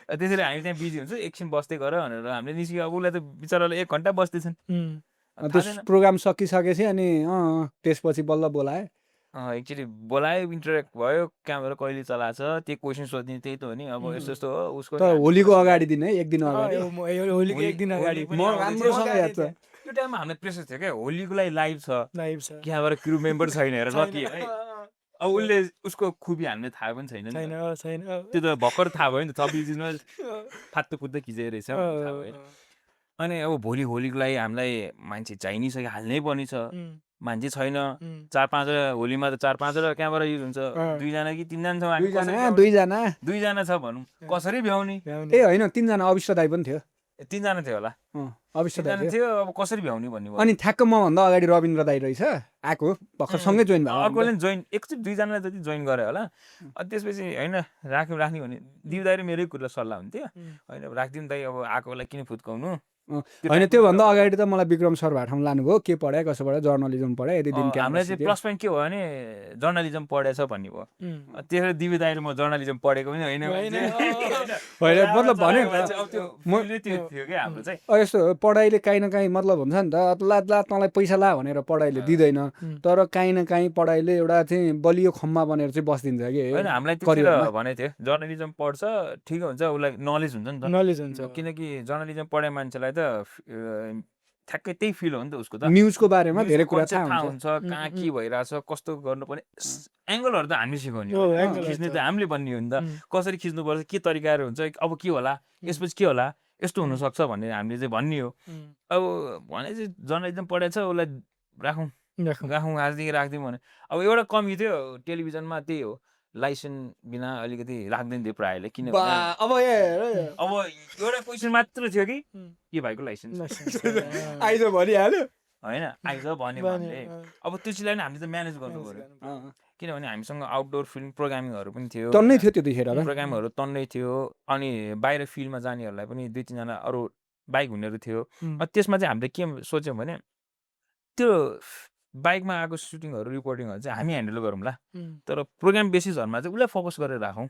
त्यसरी हामी त्यहाँ बिजी हुन्छ एकछिन बस्दै गर भनेर हामीले निस्क्यो अब उसलाई त बिचराले 1 घन्टा बस्दैछन् त्यो प्रोग्राम सकिसकेपछि अनि त्यसपछि बल्ल बोलाए एक्चुअली बोलायो इन्टरेक्ट भयो क्यामेरा कहिले चलाएको छ त्यो क्वेसन सोध्ने त्यही त हो नि अब यस्तो यस्तो हो उसको होलीको अगाडि दिन है 1 दिन अगाडि होलीको 1 दिन अगाडि म राम्रोसँग याद छ त्यो टाइममा हामीलाई प्रेसर थियो क्या, होलीको लागि लाइभ छ, लाइभ छ त्यहाँबाट क्रु मेम्बर छैन हेर लकी है। अब उसले उसको खुबी हामीले थाहा पनि छैन नि छैन त। छैन त्यो त भर्खर थाहा भयो नि त, 26 दिनमा फात्तो कुद्दै खिचेको रहेछ थाहा भयो। अनि अब भोलि होलीको लागि हामीलाई मान्छे चाहिनिसक्यो, हाल्नै पर्ने छ, मान्छे छैन। 4-5 होलीमा त 4-5 क्यामेरा युज हुन्छ, 2 जना कि 3 जना छौँ हामी, दुई जना छ भनौँ, कसरी भ्याउने? ए होइन 3 जना अविष्ट दाइ पनि थियो, 3 जना थियो होला, अविष्ट 3 दाइ जना थियो। थियो, अब कसरी भ्याउने भन्ने भयो। अनि ठ्याक्क मभन्दा अगाडि रविन्द्र दाइ रहेछ आएको, भर्खर सँगै जोइन भयो। अर्कोले जोइन, एकचोटि 2 जना जति जोइन गरे होला। अनि त्यसपछि होइन राख्ने भने दिउ दाइ र मेरै कुरा सल्लाह हुन्थ्यो, होइन राखिदिउँ दाइ, अब आएकोलाई किन फुत्काउनु। होइन त्योभन्दा अगाडि त मलाई विक्रम सर भाठामा लानुभयो, के पढायो कसो पढायो, जर्नलिजम पढायो, यति दिन हामीलाई चाहिँ प्लस पोइन्ट के भयो भने जर्नलिजम पढेछ भन्ने भयो। त्यसरी दिव्य दाइ र म जर्नलिजम पढेको पनि होइन, मतलब भन्यो थियो क्या हाम्रो चाहिँ। यस्तो हो, पढाइले काहीँ न काहीँ मतलब हुन्छ नि त, ला तँलाई पैसा ला भनेर पढाइले दिँदैन, तर काहीँ न काहीँ पढाइले एउटा चाहिँ बलियो खम्बा बनेर चाहिँ बसिदिन्छ कि। होइन हामीलाई त्यतिखेर भनेको थियो जर्नलिजम पढ्छ ठिक हुन्छ, उसलाई नलेज हुन्छ नि त, नलेज हुन्छ, किनकि जर्नलिजम पढे मान्छेलाई त ठ्याक्कै त्यही फिल हो नि त, उसको त न्युजको बारेमा धेरै कुरा थाहा हुन्छ, कहाँ के भइरहेछ, कस्तो गर्नुपर्ने एङ्गलहरू त हामी सिकाउने हो, खिच्ने त हामीले भन्ने हो नि त, कसरी खिच्नुपर्छ, के तरिकाहरू हुन्छ, अब के होला यसपछि के होला, यस्तो हुनसक्छ भन्ने हामीले चाहिँ भन्ने हो। अब भने चाहिँ जर्नलिजम पढेछ उसलाई राखौँ आजदेखि राखिदिउँ भने। अब एउटा कमी थियो टेलिभिजनमा, त्यही हो लाइसेन्स बिना अलिकति राख्दैन थियो प्रायःले, किनभने अब एउटा क्वेसन मात्र थियो कि के भाइको लाइसेन्स आइज भनिहाल्यो, होइन आइज भन्यो भने अब त्यो चिजलाई नि हामीले त म्यानेज गर्नु पर्यो, किनभने हामीसँग आउटडोर फिल्म प्रोग्रामिङहरू पनि थियो, टन्नै थियो त्यतिखेर, प्रोग्रामहरू टन्नै थियो। अनि बाहिर फिल्डमा जानेहरूलाई पनि 2-3 जना अरू बाइक हुनेहरू थियो। त्यसमा चाहिँ हामीले के सोच्यौँ भने त्यो बाइकमा आएको सुटिङहरू रिपोर्टिङहरू चाहिँ हामी ह्यान्डल गरौँला, तर प्रोग्राम बेसिसहरूमा चाहिँ उसलाई फोकस गरेर राखौँ,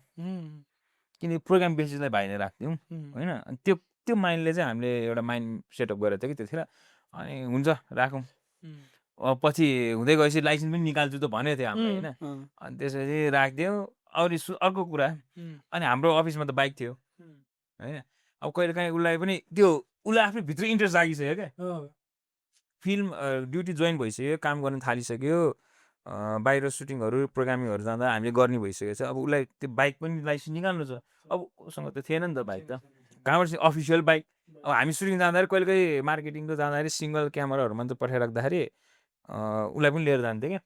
किनकि प्रोग्राम बेसिसलाई भाइले राखिदिउँ होइन। अनि त्यो माइन्डले चाहिँ हामीले एउटा माइन्ड सेटअप गरेको थियो कि त्यतिखेर। अनि हुन्छ राखौँ, पछि हुँदै गएपछि लाइसेन्स पनि निकाल्छु त भनेको थियो हामीले होइन। अनि त्यसपछि राखिदिउँ। अर्को कुरा, अनि हाम्रो अफिसमा त बाइक थियो होइन। अब कहिले काहीँ उसलाई पनि उसलाई आफै भित्र इन्ट्रेस्ट जागिसक्यो क्या, फिल्म ड्युटी जोइन भइसक्यो, काम गर्न थालिसक्यो, बाहिर सुटिङहरू प्रोग्रामिङहरू जाँदा हामीले गर्ने भइसकेको छ। अब उसलाई त्यो बाइक पनि लाइसेन्स निकाल्नु छ, अब उसँग त थिएन नि त बाइक, त कहाँबाट चाहिँ अफिसियल बाइक। अब हामी सुटिङ जाँदाखेरि कहिले कहीँ मार्केटिङको जाँदाखेरि सिङ्गल क्यामेराहरूमा त पठाइराख्दाखेरि उसलाई पनि लिएर जान्थ्यो क्या।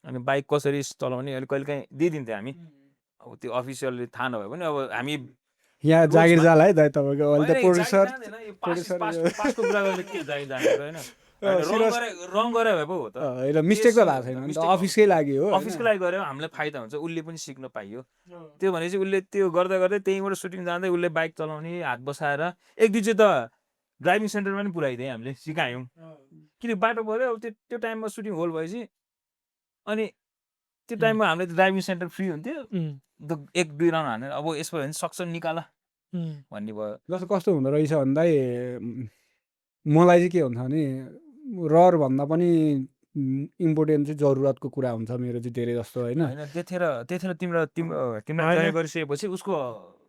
अनि बाइक कसरी चलाउने अहिले कहिले काहीँ दिइदिन्थ्यो हामी। अब त्यो अफिसियलले थाहा नभए पनि अब हामी यहाँ जागिर जाला है दाइ तपाईँको, अहिले त प्रोड्युसर रङ गरे भए पो हो त, मिस्टेक त भएको छैन, अफिसकै लागि हो, अफिसको लागि गऱ्यो हामीलाई फाइदा हुन्छ, उसले पनि सिक्न पाइयो। त्यो भनेपछि उसले त्यो गर्दा गर्दै त्यहीँबाट सुटिङ जाँदै उसले बाइक चलाउने हात बसाएर एक दुई चाहिँ त ड्राइभिङ सेन्टरमा पनि पुऱ्याइदिएँ, हामीले सिकायौँ। किन बाटो पऱ्यो अब त्यो टाइममा सुटिङ होल भएपछि, अनि त्यो टाइममा हामीले त ड्राइभिङ सेन्टर फ्री हुन्थ्यो, 1-2 राउन्ड हानेर अब यसो भने सक्छ निकाल भन्ने भयो। जस्तो कस्तो हुँदो रहेछ भन्दा मलाई चाहिँ के हुन्छ भने रहर भन्दा पनि इम्पोर्टेन्ट चाहिँ जरुरतको कुरा हुन्छ मेरो चाहिँ धेरै जस्तो होइन। त्यतिखेर तिम्रो तयारी गरिसकेपछि उसको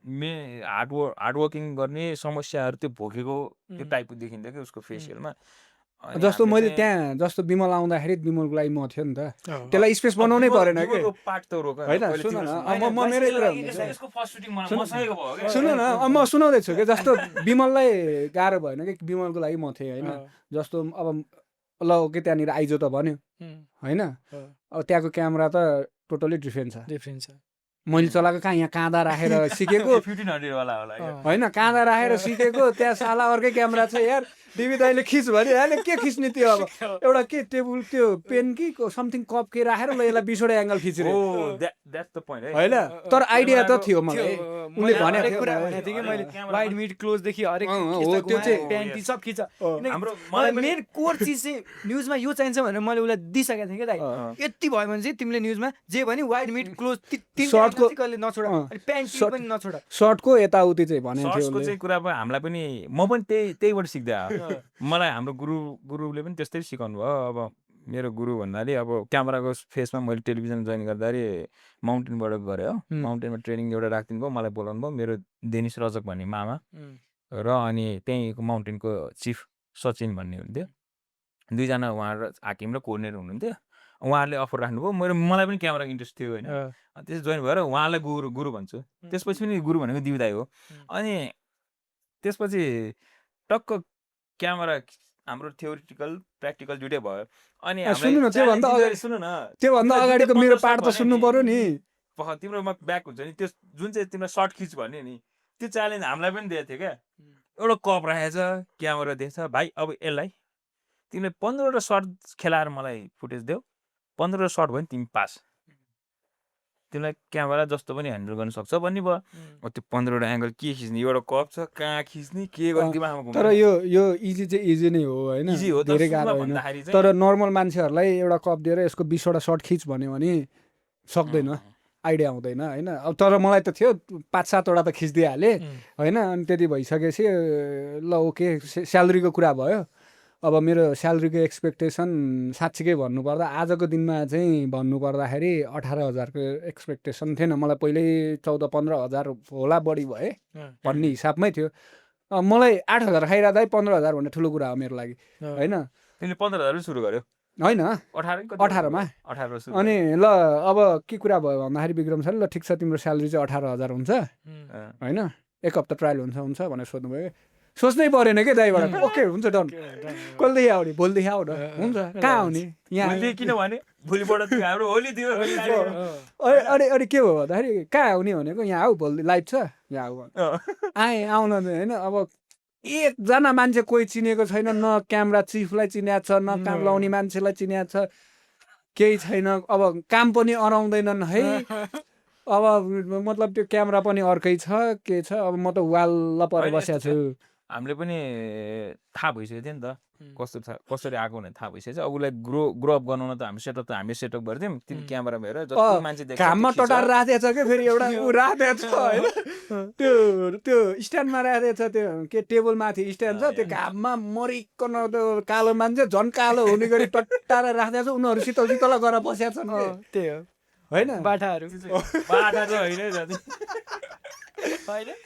हार्डवर्किङ गर्ने समस्याहरू त्यो भोगेको त्यो टाइपको देखिन्थ्यो कि उसको फेसियलमा। जस्तो मैले त्यहाँ जस्तो विमल आउँदाखेरि विमलको लागि म थियो नि त, त्यसलाई स्पेस बनाउनै परेन कि होइन। सुन न मेरै कुरा सुन न, म सुनाउँदैछु कि जस्तो विमललाई गाह्रो भएन कि विमलको लागि म थिएँ होइन। जस्तो अब ल ओके त्यहाँनिर आइज त भन्यो होइन, अब त्यहाँको क्यामेरा त टोटली डिफ्रेन्ट छ। मैले चलाएको कहाँ यहाँ काँदा राखेर सिकेको होइन, काँदा राखेर सिकेको, त्यहाँ साला अर्कै क्यामेरा छ यार, डिबी दाइले खिच भने अहिले के खिच्ने त्यो, अब एउटा के टेबल त्यो पेन कि समथिङ कप के राखेर ल यसलाई 20वटा एङ्गल खिच्ने होइन। तर आइडिया त थियो मलाई, उसले भनेको थियो कि मैले वाइड मिड क्लोजदेखि हरेक त्यो चाहिँ प्यान्टी सब खिच। मलाई मेन कोर चिज चाहिँ न्युजमा यो चाहिन्छ भनेर मैले उसलाई दिइसकेको थिएँ कि दाइ, यति भयो भने चाहिँ तिमीले न्युजमा जे भने वाइड मिड क्लोज सर्टको यताउति चाहिँ भनेको थियो कुरा। हामीलाई पनि म पनि त्यहीबाट सिक्दै आयो। मलाई हाम्रो गुरुले पनि त्यस्तै सिकाउनु भयो। अब मेरो गुरु भन्नाले अब क्यामेराको फेसमा मैले टेलिभिजन जोइन गर्दाखेरि माउन्टेनबाट गरेँ हो, माउन्टेनमा ट्रेनिङ एउटा राखिदिनु भयो, मलाई बोलाउनु भयो, मेरो देनिस रजक भन्ने मामा र अनि त्यहीँको माउन्टेनको चिफ सचिन भन्ने हुन्थ्यो, दुईजना उहाँ हाकिम र कोर्डिनेटर हुनुहुन्थ्यो। उहाँहरूले अफर राख्नुभयो, मलाई पनि क्यामेराको इन्ट्रेस्ट थियो होइन। त्यसो जोइन भएर उहाँलाई गुरु भन्छु। त्यसपछि पनि गुरु भनेको दिउ दाइ हो। अनि त्यसपछि टक्क क्यामेरा हाम्रो थ्योरिटिकल प्र्याक्टिकल दुइटै भयो। अनि सुन्नु न, त्योभन्दा अगाडिको मेरो पार्ट त सुन्नु पर्यो नि। तिम्रोमा ब्याक हुन्छ नि, त्यो जुन चाहिँ तिम्रो सर्ट खिच भन्यो नि, त्यो च्यालेन्ज हामीलाई पनि दिएको थियो क्या। एउटा कप राखेछ, क्यामेरा दिएछ, भाइ अब यसलाई तिमीले 15वटा सर्ट खेलाएर मलाई फुटेज देऊ, 15वटा सर्ट भयो नि तिमी पास, तिमीलाई क्यामेरा जस्तो पनि ह्यान्डल गर्न सक्छ भन्ने भयो। त्यो 15वटा एङ्गल के खिच्ने, एउटा कप छ कहाँ खिच्ने के गर्ने दिमागमा। तर यो इजी चाहिँ इजी नै हो होइन, धेरै गाह्रो होइन। तर नर्मल मान्छेहरूलाई एउटा कप दिएर यसको 20वटा सर्ट खिच भन्यो भने सक्दैन, आइडिया आउँदैन होइन। अब तर मलाई त थियो 5-7वटा त खिचिदिइहालेँ होइन। अनि त्यति भइसकेपछि ल ओके, स्यालेरीको कुरा भयो। अब मेरो स्यालेरीको एक्सपेक्टेसन साँच्चीकै भन्नुपर्दा आजको दिनमा चाहिँ भन्नुपर्दाखेरि 18,000को एक्सपेक्टेसन थिएन मलाई। पहिल्यै 14-15 हजार होला बढी भए भन्ने हिसाबमै थियो। मलाई 8,000 खाइरहँदा 15,000 भन्ने ठुलो कुरा हो मेरो लागि होइन। तिमीले 15,000 सुरु गर्यो होइन 18मा। अनि ल अब के कुरा भयो भन्दाखेरि विक्रम सर, ल ठिक छ तिम्रो स्यालेरी चाहिँ 18,000 हुन्छ होइन, 1 हप्ता ट्रायल हुन्छ भनेर सोध्नुभयो। सोच्नै परेन कि दाइबाट, ओके हुन्छ डन, कहिलेदेखि आउने, भोलिदेखि आऊ न, हुन्छ कहाँ आउने यहाँ, किनभने भोलिबाट हाम्रो होली थियो। अनि के भयो भन्दाखेरि कहाँ आउने भनेको, यहाँ आऊ भोलि लाइभ छ यहाँ आऊ, आएँ आउन होइन। अब एकजना मान्छे कोही चिनेको छैन, न क्यामेरा चिफलाई चिनेको छ, न काम लाउने मान्छेलाई चिनेको छ, केही छैन। अब काम पनि अराउँदैनन् है। अब मतलब त्यो क्यामेरा पनि अर्कै छ के छ। अब म त वाल पर बसेको छु। हामीले पनि थाहा भइसक्यो थियो नि त कसरी आएको भनेर थाहा भइसकेछ। अब उसलाई ग्रो अप गराउन त हामी सेटअप गर्थ्यौँ। तिमी क्यामेरा भएर जति मान्छे देख्छ घाममा टटार राखेको छ क्या, फेरि एउटा ऊ राखेको छ होइन, त्यो स्ट्यान्डमा राखेको छ, त्यो के टेबल माथि स्ट्यान्ड छ, त्यो घाममा मरिकन त्यो कालो मान्छे झन् कालो हुने गरी टट्टाएर राखेको छ। उनीहरू शीतल गरेर बसेका छन्। त्यही हो होइन, बाठाहरू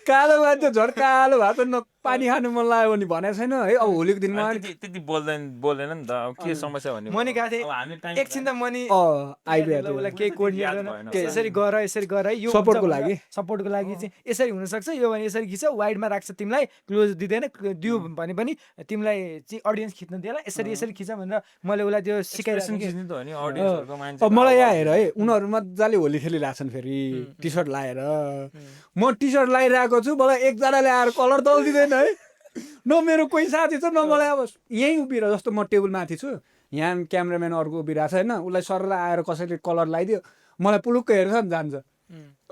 कालो मान्छे झन् कालो भएको न, पानी खानु मन लाग्यो भने भनेको छैन है। अब होलीको दिनमा त्यति बोल्दैन नि त, अब के समस्या भन्ने मनी गएको थिएँ एकछिन त मनी आइडिया केही कोर्डिनेट यसरी गर यो सपोर्टको लागि चाहिँ यसरी हुनसक्छ, यो भने यसरी खिच, वाइडमा राख्छ, तिमीलाई क्लोज दिँदैन, दियो भने पनि तिमीलाई चाहिँ अडियन्स खिच्न दिएला, यसरी खिच भनेर मैले उसलाई त्यो सिकाइरहेको। मलाई यहाँ हेर है, उनीहरू मजाले होली खेलिरहेछन् फेरि टी सर्ट लाएर, म टी सर्ट लगाइरहेको छु, मलाई एकजनाले आएर कलर दलिदिँदैन है। न मेरो कोही साथी छ न मलाई। अब यहीँ उभिएर जस्तो म टेबल माथि छु, यहाँ क्यामेराम्यान अर्को उभिरहेको छ होइन, उसलाई सरलाई आएर कसैले कलर लगाइदियो, मलाई पुलुक्क हेर्छ नि जान्छ,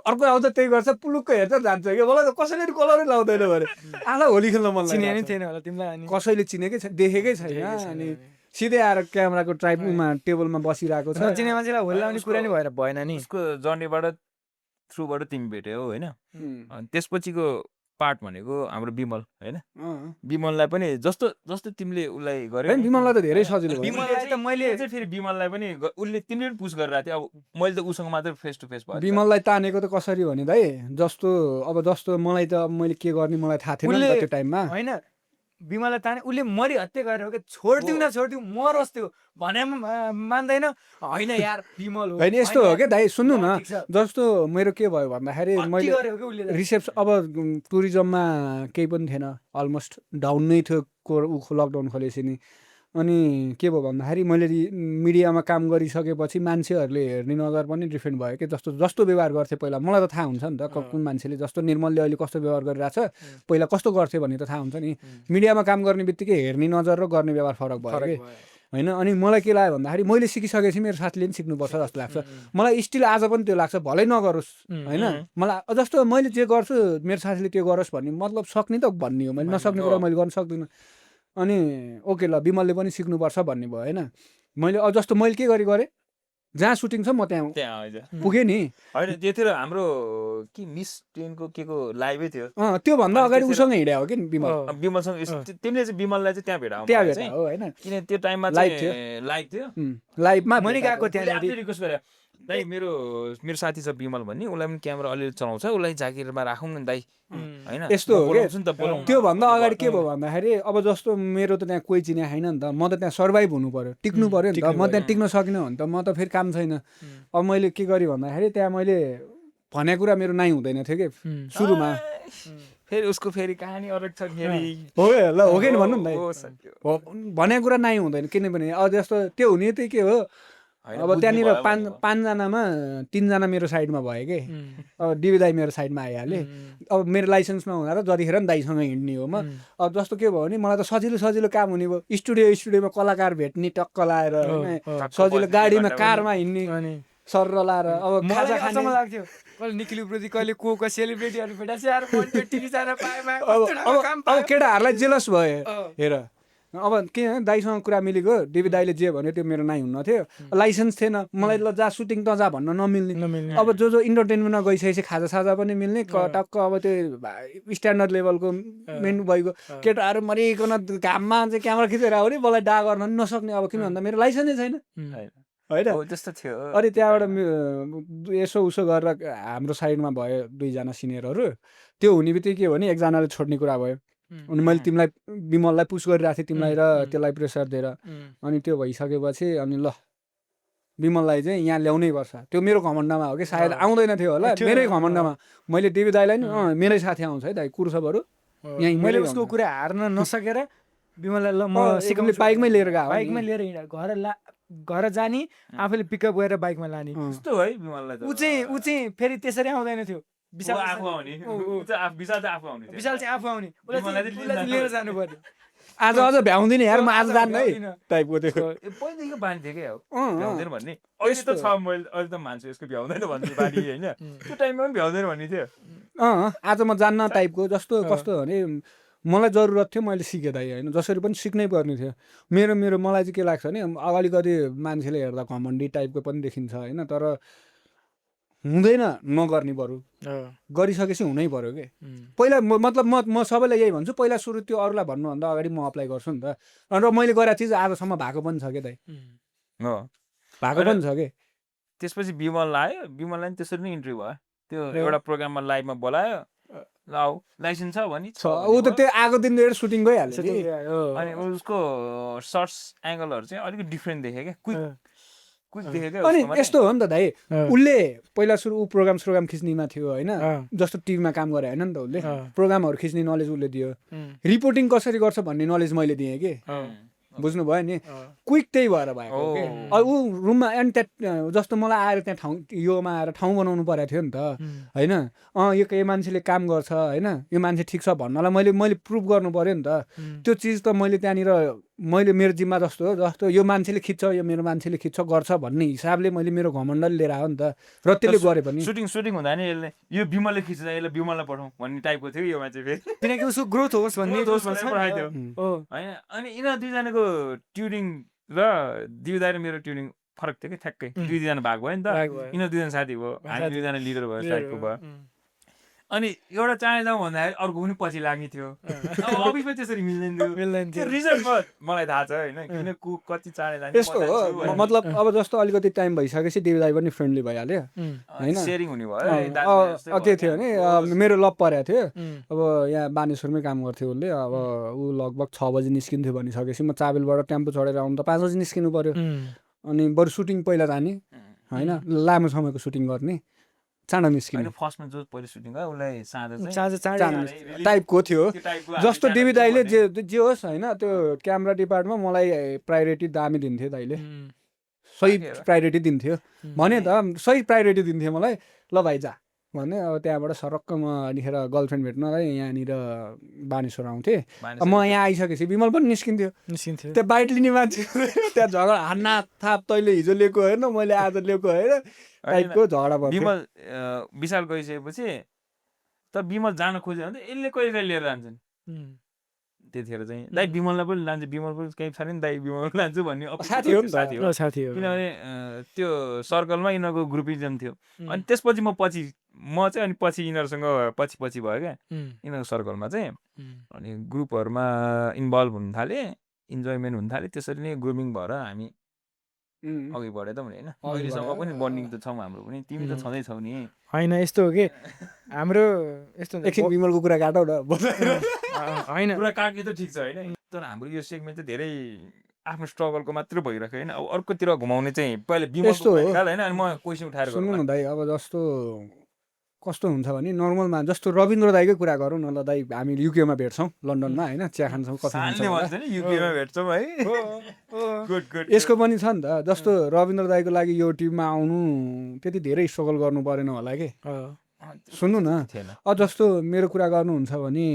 अर्को आउँछ त्यही गर्छ, पुलुक्क हेर्छ जान्छ कि। मलाई त कसैले कलरै लाउँदैन भने आला होली खेल्न मन लाग्यो। थिएन होला तिमीलाई, कसैले चिनेकै छैन, देखेकै छैन। अनि सिधै आएर क्यामेराको ट्राइपमा टेबलमा बसिरहेको छ। चिने मान्छेलाई होली लाउने कुरा नै भएर भएन नि। उसको जर्नीबाट थ्रुबाट तिमी भेट्यौ होइन। त्यसपछिको पार्ट भनेको हाम्रो विमल होइन। विमललाई पनि जस्तो तिमीले उसलाई गर्यौ, विमललाई त धेरै सजिलो। विमललाई त मैले चाहिँ फेरि विमललाई पनि उसले तिमीले पनि पुस गरिरहेको थियो। अब मैले त उसँग मात्र फेस टु फेस भयो। विमललाई तानेको त कसरी भने दाइ, जस्तो मलाई त मैले के गर्ने मलाई थाहा थिएन नि त त्यो टाइममा होइन। विमललाई ताने उसले मरि हत्या गरेर के छोडिदिउँ न छोडिदिउँ मरोस् त्यो भने मान्दैन। होइन यार विमल हो होइन, यस्तो हो क्या दाइ, सुन्नु न। जस्तो मेरो के भयो भन्दाखेरि मैले रिसेप्सन, अब टुरिज्ममा केही पनि थिएन, अलमोस्ट डाउन नै थियो, लकडाउन खोलेपछि नि। अनि के भयो भन्दाखेरि मैले मिडियामा काम गरिसकेपछि मान्छेहरूले हेर्ने नजर पनि डिफ्रेन्ट भयो कि। जस्तो व्यवहार गर्थेँ पहिला मलाई त थाहा हुन्छ नि त, कुन मान्छेले जस्तो निर्मलले अहिले कस्तो व्यवहार गरिरहेछ, पहिला कस्तो गर्थ्यो भन्ने त थाहा हुन्छ नि। मिडियामा काम गर्ने बित्तिकै हेर्ने नजर र गर्ने व्यवहार फरक भयो कि होइन। अनि मलाई के लाग्यो भन्दाखेरि मैले सिकिसकेपछि मेरो साथीले पनि सिक्नुपर्छ जस्तो लाग्छ मलाई। स्टिल आज पनि त्यो लाग्छ, भलै नगरोस् होइन। मलाई जस्तो मैले जे गर्छु मेरो साथीले त्यो गरोस् भन्ने मतलब सक्ने त भन्ने हो, मैले नसक्ने कुरा मैले गर्न सक्दिनँ। अनि ओके ल विमलले पनि सिक्नुपर्छ भन्ने भयो होइन। मैले जस्तो मैले के गरेँ, जहाँ सुटिङ छ म त्यहाँ पुगेँ नि। होइन त्यतिखेर हाम्रो के मिस 10 को के को लाइभै थियो, त्योभन्दा अगाडि उसँग हिँड्या हो कि विमलसँग। तिमीले चाहिँ विमललाई चाहिँ त्यहाँ भेटाऊ हो होइन, किन त्यो टाइममा लाइभ थियो। लाइभमा मैले गएको त्यहाँ रिक्वेस्ट गरे दाइ मेरो साथी छ विमल भन्ने, उसलाई पनि क्यामेरा अलिअलि चलाउँछ, उसलाई जागिरमा राखौँ न दाइ होइन, यस्तो हो बोलाउँछु नि त, बोलाउँ न। त्योभन्दा अगाडि के भयो भन्दाखेरि अब जस्तो मेरो त त्यहाँ कोही चिने छैन नि त, म त त्यहाँ सर्भाइभ हुनु पर्यो, टिक्नु पर्यो नि त। म त्यहाँ टिक्न सकिनँ भने त म त फेरि काम छैन। अब मैले के गरेँ भन्दाखेरि त्यहाँ मैले भनेको कुरा मेरो नाइ हुँदैन थियो कि सुरुमा। फेरि उसको फेरि कहानी अलग छ फेरि। हो ल हो कि भन्नु नि भनेको कुरा नाइ हुँदैन, किनभने अब जस्तो त्यो हुने चाहिँ के हो, अब त्यहाँनिर पाँचजनामा 3जना मेरो साइडमा भयो कि, अब डिबी दाई मेरो साइडमा आइहालेँ। अब मेरो लाइसेन्समा हुँदा र जतिखेर नि दाइसँग हिँड्ने हो म। अब जस्तो के भयो भने मलाई त सजिलो काम हुने भयो, स्टुडियोमा कलाकार भेट्ने टक्क लाएर होइन, सजिलो गाडीमा कारमा हिँड्ने सर लाएर। अब खाजा खाने लाग्थ्यो कहिले निखिलप्रति कहिले को सेलिब्रेटीहरू भेटाएको अब केटाहरूलाई जेलस भयो हेर। अब के दाइसँग कुरा मिलेको, डिबी दाइले जे भन्यो त्यो मेरो नाइ हुन्न थियो, लाइसेन्स थिएन मलाई, ल जा सुटिङ त जा भन्न नमिल्ने। अब जो इन्टरटेनमेन्टमा गइसकेपछि खाजा पनि मिल्ने टक्क। अब त्यो स्ट्यान्डर्ड लेभलको मेन्यु भएको केटाहरू मरिकन घाममा चाहिँ क्यामेरा खिचेर आउने, मलाई डा गर्न पनि नसक्ने। अब किन भन्दा मेरो लाइसेन्सै छैन होइन त्यस्तो थियो। अनि त्यहाँबाट यसो उसो गरेर हाम्रो साइडमा भयो 2जना सिनियरहरू। त्यो हुने बित्तिकै के भने एकजनाले छोड्ने कुरा भयो। अनि मैले तिमीलाई विमललाई पुस गरिरहेको थिएँ तिमीलाई र त्यसलाई प्रेसर दिएर। अनि त्यो भइसकेपछि अनि ल विमललाई चाहिँ यहाँ ल्याउनै पर्छ, त्यो मेरो घमण्डमा हो कि, सायद आउँदैन थियो होला मेरै घमण्डमा। मैले डिबी दाइलाई नि मेरै साथी आउँछ है दाइ कुर्छ बरु यहीँ मैले उसको कुरा हार्न नसकेर विमललाई ल म सिकाउने बाइकमै लिएर गयो, बाइकमा लिएर हिँड घर जाने, आफूले पिकअप गरेर बाइकमा लाने। यस्तो है विमललाई ऊ चाहिँ फेरि त्यसरी आउँदैन थियो। विशाल चाहिँ आफू आउने, उसलाई लिएर जानु पर्यो। आज अझ भ्याउँदिनँ यार, म आज जान्न है टाइपको थियो। पहिलेदेखिको बानी थियो क्या भ्याउँदैन भन्ने। अहिले त छ, मैले अहिले त मान्छु यसको भ्याउँदैन भन्ने बानी होइन, त्यो टाइममा पनि भ्याउँदैन भन्ने थियो। आज म जान्न टाइपको। जस्तो कस्तो भने मलाई जरुरत थियो, मैले सिकेँ दाइ होइन, जसरी पनि सिक्नै पर्ने थियो। मेरो मलाई चाहिँ के लाग्छ भने अलिकति मान्छेले हेर्दा घमण्डी टाइपको पनि देखिन्छ होइन, तर हुँदैन नगर्ने, बरु गरिसकेपछि हुनै पर्यो कि। पहिला मतलब म सबैलाई यही भन्छु, पहिला सुरु त्यो अरूलाई भन्नुभन्दा अगाडि म अप्लाई गर्छु नि त। र मैले गरेको चिज आजसम्म भएको पनि छ कि दाइ, भएको पनि छ कि। त्यसपछि विमल आयो, विमललाई पनि त्यसरी नै इन्टरभ्यू भयो। त्यो एउटा प्रोग्राममा लाइभमा बोलायो, ल आऊ लाइसेन्स छ भने ऊ त त्यो आएको दिनदेखि सुटिङ गइहाल्छ। अनि उसको सर्ट्स एङ्गलहरू चाहिँ अलिकति डिफ्रेन्ट देख्यो क्या, क्विक देख्यो। अनि यस्तो हो नि त दाइ, उसले पहिला सुरु ऊ प्रोग्राम खिच्नेमा थियो होइन, जस्तो टिभीमा काम गरे होइन नि त। उसले प्रोग्रामहरू खिच्ने नलेज उसले दियो, रिपोर्टिङ कसरी गर्छ भन्ने नलेज मैले दिएँ कि, बुझ्नुभयो नि। क्विक त्यही भएर भएको कि। अब ऊ रुममा अनि त्यहाँ जस्तो मलाई आएर त्यहाँ ठाउँ योमा आएर ठाउँ बनाउनु परेको थियो नि त होइन। यो मान्छेले काम गर्छ होइन, यो मान्छे ठिक छ भन्नलाई मैले प्रुभ गर्नु पर्यो नि त। त्यो चिज त मैले त्यहाँनिर मेरो जिम्मा जस्तो यो मान्छेले खिच्छ, यो मेरो मान्छेले खिच्छ गर्छ भन्ने हिसाबले मैले मेरो घमण्डले लिएर आयो नि त। र त्यसले गरे पनि सुटिङ हुँदा नि यसले यो विमलले खिच्छ, यसले विमललाई पठाउँ भन्ने टाइपको थियो यो मान्छे फेरि, किनकि उसको ग्रोथ होस् भन्ने पठाइदियो होइन। अनि यिनीहरू दुईजनाको ट्युनिङ र दिउ दाइ र मेरो ट्युनिङ फरक थियो कि ठ्याक्कै। दुईजना भाग भयो नि त, यिनीहरू दुईजना साथी भयो, हामी दुईजना लिडर भयो टाइपको भयो। अनि एउटा चाँडै जाउँ भन्दाखेरि अर्को पनि पछि लाग्ने थियो। अफिसमा त्यसरी मिल्दैन थियो। रिजन मलाई थाहा छ होइन, किन कति चाँडै जाने। यस्तो हो मतलब अब जस्तो अलिकति टाइम भइसकेपछि दिउ दाइ पनि फ्रेन्डली भइहाल्यो होइन, सेयरिङ हुने भयो। के थियो भने मेरो लभ परेको थियो। अब यहाँ बानेश्वरमै काम गर्थ्यो उसले। अब ऊ लगभग 6 बजी निस्किन्थ्यो भनिसकेपछि म चाबेलबाट टेम्पो चढेर आउनु त 5 बजी निस्किनु पर्यो। अनि बरु सुटिङ पहिला जाने होइन, लामो समयको सुटिङ गर्ने, चाँडो निस्किने। फर्स्टमा जो पहिले सुटिङ भयो उसलाई चाँडो टाइपको थियो। जस्तो डिबी दाइले जे होस् होइन, त्यो क्यामेरा डिपार्टमा मलाई प्रायोरिटी दामी दिन्थ्यो दाइले, सही प्रायोरिटी दिन्थ्यो भने त, सही प्रायोरिटी दिन्थ्यो मलाई। ल भाइ जा भने अब त्यहाँबाट सरक्क म अनिखेर गर्लफ्रेन्ड भेट्नलाई यहाँनिर बानेश्वर आउँथेँ। म यहाँ आइसकेपछि विमल पनि निस्किन्थ्यो। त्यो बाइट लिने मान्छे त्यहाँ झगडा हान्न थाप, तैँले हिजो लिएको होइन मैले आज लिएको होइन टाइपको झगडा भयो। विमल विशाल गइसकेपछि त विमल जान खोज्यो भने त यसले कहिले लिएर जान्छन्। त्यतिखेर चाहिँ दाइ विमललाई पनि लान्छु, विमल पनि केही छैन नि दाइ विमल लान्छु भन्ने साथी हो नि त, साथी हो। किनभने त्यो सर्कलमा यिनीहरूको ग्रुपिजम थियो। अनि त्यसपछि म चाहिँ अनि पछि यिनीहरूसँग पछि भयो क्या यिनीहरूको सर्कलमा चाहिँ। अनि ग्रुपहरूमा इन्भल्भ हुन थालेँ, इन्जोयमेन्ट हुन थाल्यो। त्यसरी नै ग्रुमिङ भएर हामी अघि बढे त भने होइन अहिलेसम्म पनि बन्डिङ त छौँ हाम्रो पनि तिमी त छँदैछौ नि होइन यस्तो हो कि हाम्रो यस्तो एकछिन विमलको कुरा काटौ न होइन कुरा काट्ने त ठिक छ होइन तर हाम्रो यो सेगमेन्ट चाहिँ धेरै आफ्नो स्ट्रगलको मात्रै भइरहेको होइन अब अर्कोतिर घुमाउने चाहिँ पहिले यस्तो हो होइन अनि म क्वेसन उठाएर सुन्नु न दाइ अब जस्तो कस्तो हुन्छ भने नर्मलमा जस्तो रविन्द्र दाईकै कुरा गरौँ न ल दाइ हामी युकेमा भेट्छौँ लन्डनमा होइन चिया खान्छौँ कफी खान्छौँ युकेमा भेट्छौँ है यसको पनि छ नि त जस्तो रविन्द्र दाईको लागि यो टिममा आउनु त्यति धेरै स्ट्रगल गर्नु परेन होला कि सुन्नु न जस्तो मेरो कुरा गर्नुहुन्छ भने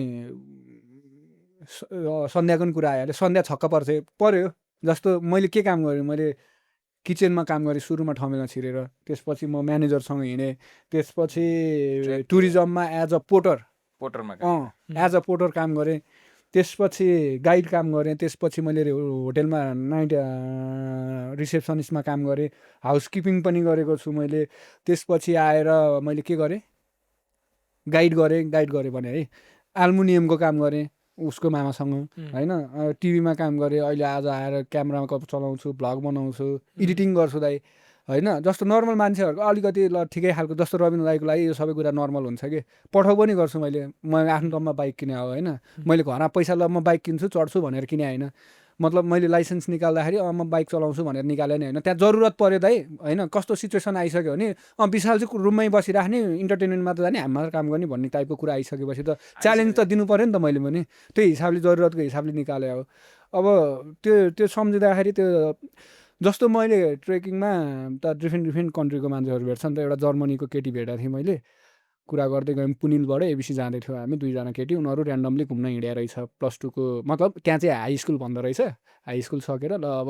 सन्ध्याको पनि कुरा आइहाल्यो सन्ध्या छक्क पर्यो जस्तो मैले के काम गरेँ मैले किचनमा काम गरेँ सुरुमा ठमेलमा छिरेर त्यसपछि म म्यानेजरसँग हिँडेँ त्यसपछि टुरिज्ममा एज अ पोटरमा एज अ पोटर काम गरेँ त्यसपछि गाइड काम गरेँ त्यसपछि मैले होटेलमा नाइट रिसेप्सनिस्टमा काम गरेँ हाउसकिपिङ पनि गरेको छु मैले त्यसपछि आएर मैले के गरेँ गाइड गरेँ भने है एल्मुनियमको काम गरेँ उसको मामासँग होइन टिभीमा काम गरेँ अहिले आज आएर क्यामेरामा चलाउँछु भ्लग बनाउँछु एडिटिङ गर्छु दाइ होइन जस्तो नर्मल मान्छेहरूको अलिकति ल ठिकै खालको जस्तो रविन्द्र दाईको लागि यो सबै कुरा नर्मल हुन्छ कि पठाउ पनि गर्छु मैले म आफ्नो दममा बाइक किने हो होइन मैले घरमा पैसा ल म बाइक किन्छु चढ्छु भनेर किने होइन मतलब मैले लाइसेन्स निकाल्दाखेरि म बाइक चलाउँछु भनेर निकाले नि होइन त्यहाँ जरुरत पऱ्यो दाइ होइन कस्तो सिचुएसन आइसक्यो भने विशाल चाहिँ रुममै बसिराख्ने इन्टरटेनमेन्ट मात्र जाने हामी मात्र काम गर्ने भन्ने टाइपको कुरा आइसकेपछि त च्यालेन्ज त दिनु पऱ्यो नि त मैले पनि त्यही हिसाबले जरुरतको हिसाबले निकाले हो अब त्यो सम्झिँदाखेरि त्यो जस्तो मैले ट्रेकिङमा त डिफ्रेन्ट कन्ट्रीको मान्छेहरू भेट्छ नि त एउटा जर्मनीको केटी भेटेको थिएँ मैले कुरा गर्दै गयौँ पुनिलबाट एबिसी जाँदै थियौँ हामी दुईजना केटी उनीहरू ऱ्यान्डमली घुम्न हिँडेर रहेछ +2को मतलब त्यहाँ चाहिँ हाई स्कुल भन्दो रहेछ हाई स्कुल सकेर ल अब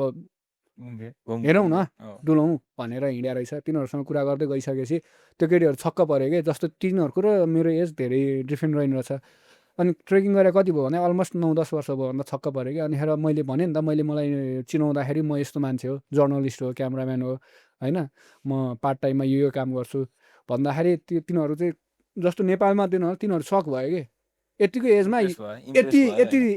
हेरौँ न डुलौँ भनेर हिँडेर रहेछ तिनीहरूसँग कुरा गर्दै गइसकेपछि त्यो केटीहरू छक्क पऱ्यो कि जस्तो तिनीहरूको र मेरो एज धेरै डिफ्रेन्ट रहेन रहेछ अनि ट्रेकिङ गरेर कति भयो भने अलमोस्ट 9-10 वर्ष भयो भन्दा छक्क पऱ्यो कि अनि हेर मैले भने नि त मलाई चिनाउँदाखेरि म यस्तो मान्छे हो जर्नलिस्ट हो क्यामराम्यान हो होइन म पार्ट टाइममा यो काम गर्छु भन्दाखेरि तिनीहरू चाहिँ जस्तो नेपालमा तिनीहरू सक भयो कि यतिको एजमा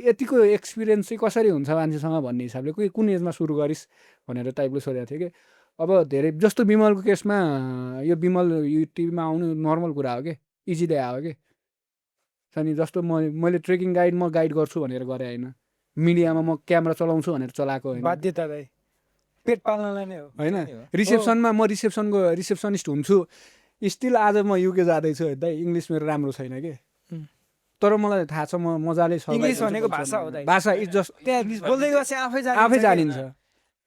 यतिको एक्सपिरियन्स चाहिँ कसरी हुन्छ मान्छेसँग भन्ने हिसाबले कुन एजमा सुरु गरिस् भनेर टाइपले सोधेको थिएँ कि अब धेरै जस्तो विमलको केसमा यो विमल यो टिभीमा आउनु नर्मल कुरा हो कि इजिली आयो कि अनि जस्तो मैले ट्रेकिङ गाइड म गाइड गर्छु भनेर गरेँ होइन मिडियामा म क्यामेरा चलाउँछु भनेर चलाएको होइन बाध्यता दाइ पेट पाल्नलाई नै हो होइन रिसेप्सनमा म रिसेप्सनिस्ट हुन्छु स्टिल आज म युके जाँदैछु दाइ इङ्ग्लिस मेरो राम्रो छैन कि तर मलाई थाहा छ म मजाले इङ्ग्लिस भनेको भाषा हो दाइ भाषा इज जस्ट त्यहाँ बोल्दै गएपछि आफै जानिन्छ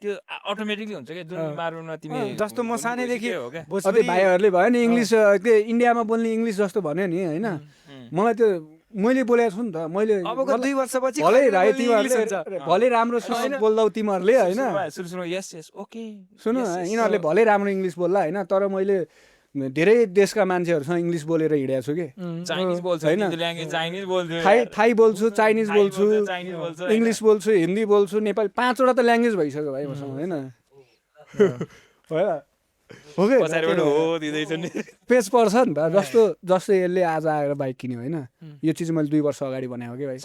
त्यो अटोमेटिकली हुन्छ कि जुन मारुमा तिमी जस्तो म सानैदेखि भाइहरूले भयो नि इङ्ग्लिस त्यो इन्डियामा बोल्ने इङ्ग्लिस जस्तो भन्यो नि होइन मलाई त्यो मैले बोलेको छु नि त मैले अबको 2 वर्षपछि भलै भाइ तिमीहरूले भलै राम्रो बोल्दौ तिमीहरूले होइन सुन यिनीहरूले भलै राम्रो इङ्ग्लिस बोल्ला होइन तर मैले धेरै देशका मान्छेहरूसँग इङ्ग्लिस बोलेर हिँडेको छु कि चाइनिज बोल्छ होइन थाई बोल्छु चाइनिज बोल्छु इङ्ग्लिस बोल्छु हिन्दी बोल्छु नेपाली 5वटा त ल्याङ्ग्वेज भइसक्यो भाइ मसँग होइन हो कि पेज पर्छ नि त जस्तो यसले आज आएर बाइक किन्यो होइन यो चिज मैले 2 वर्ष अगाडि भनेको कि भाइ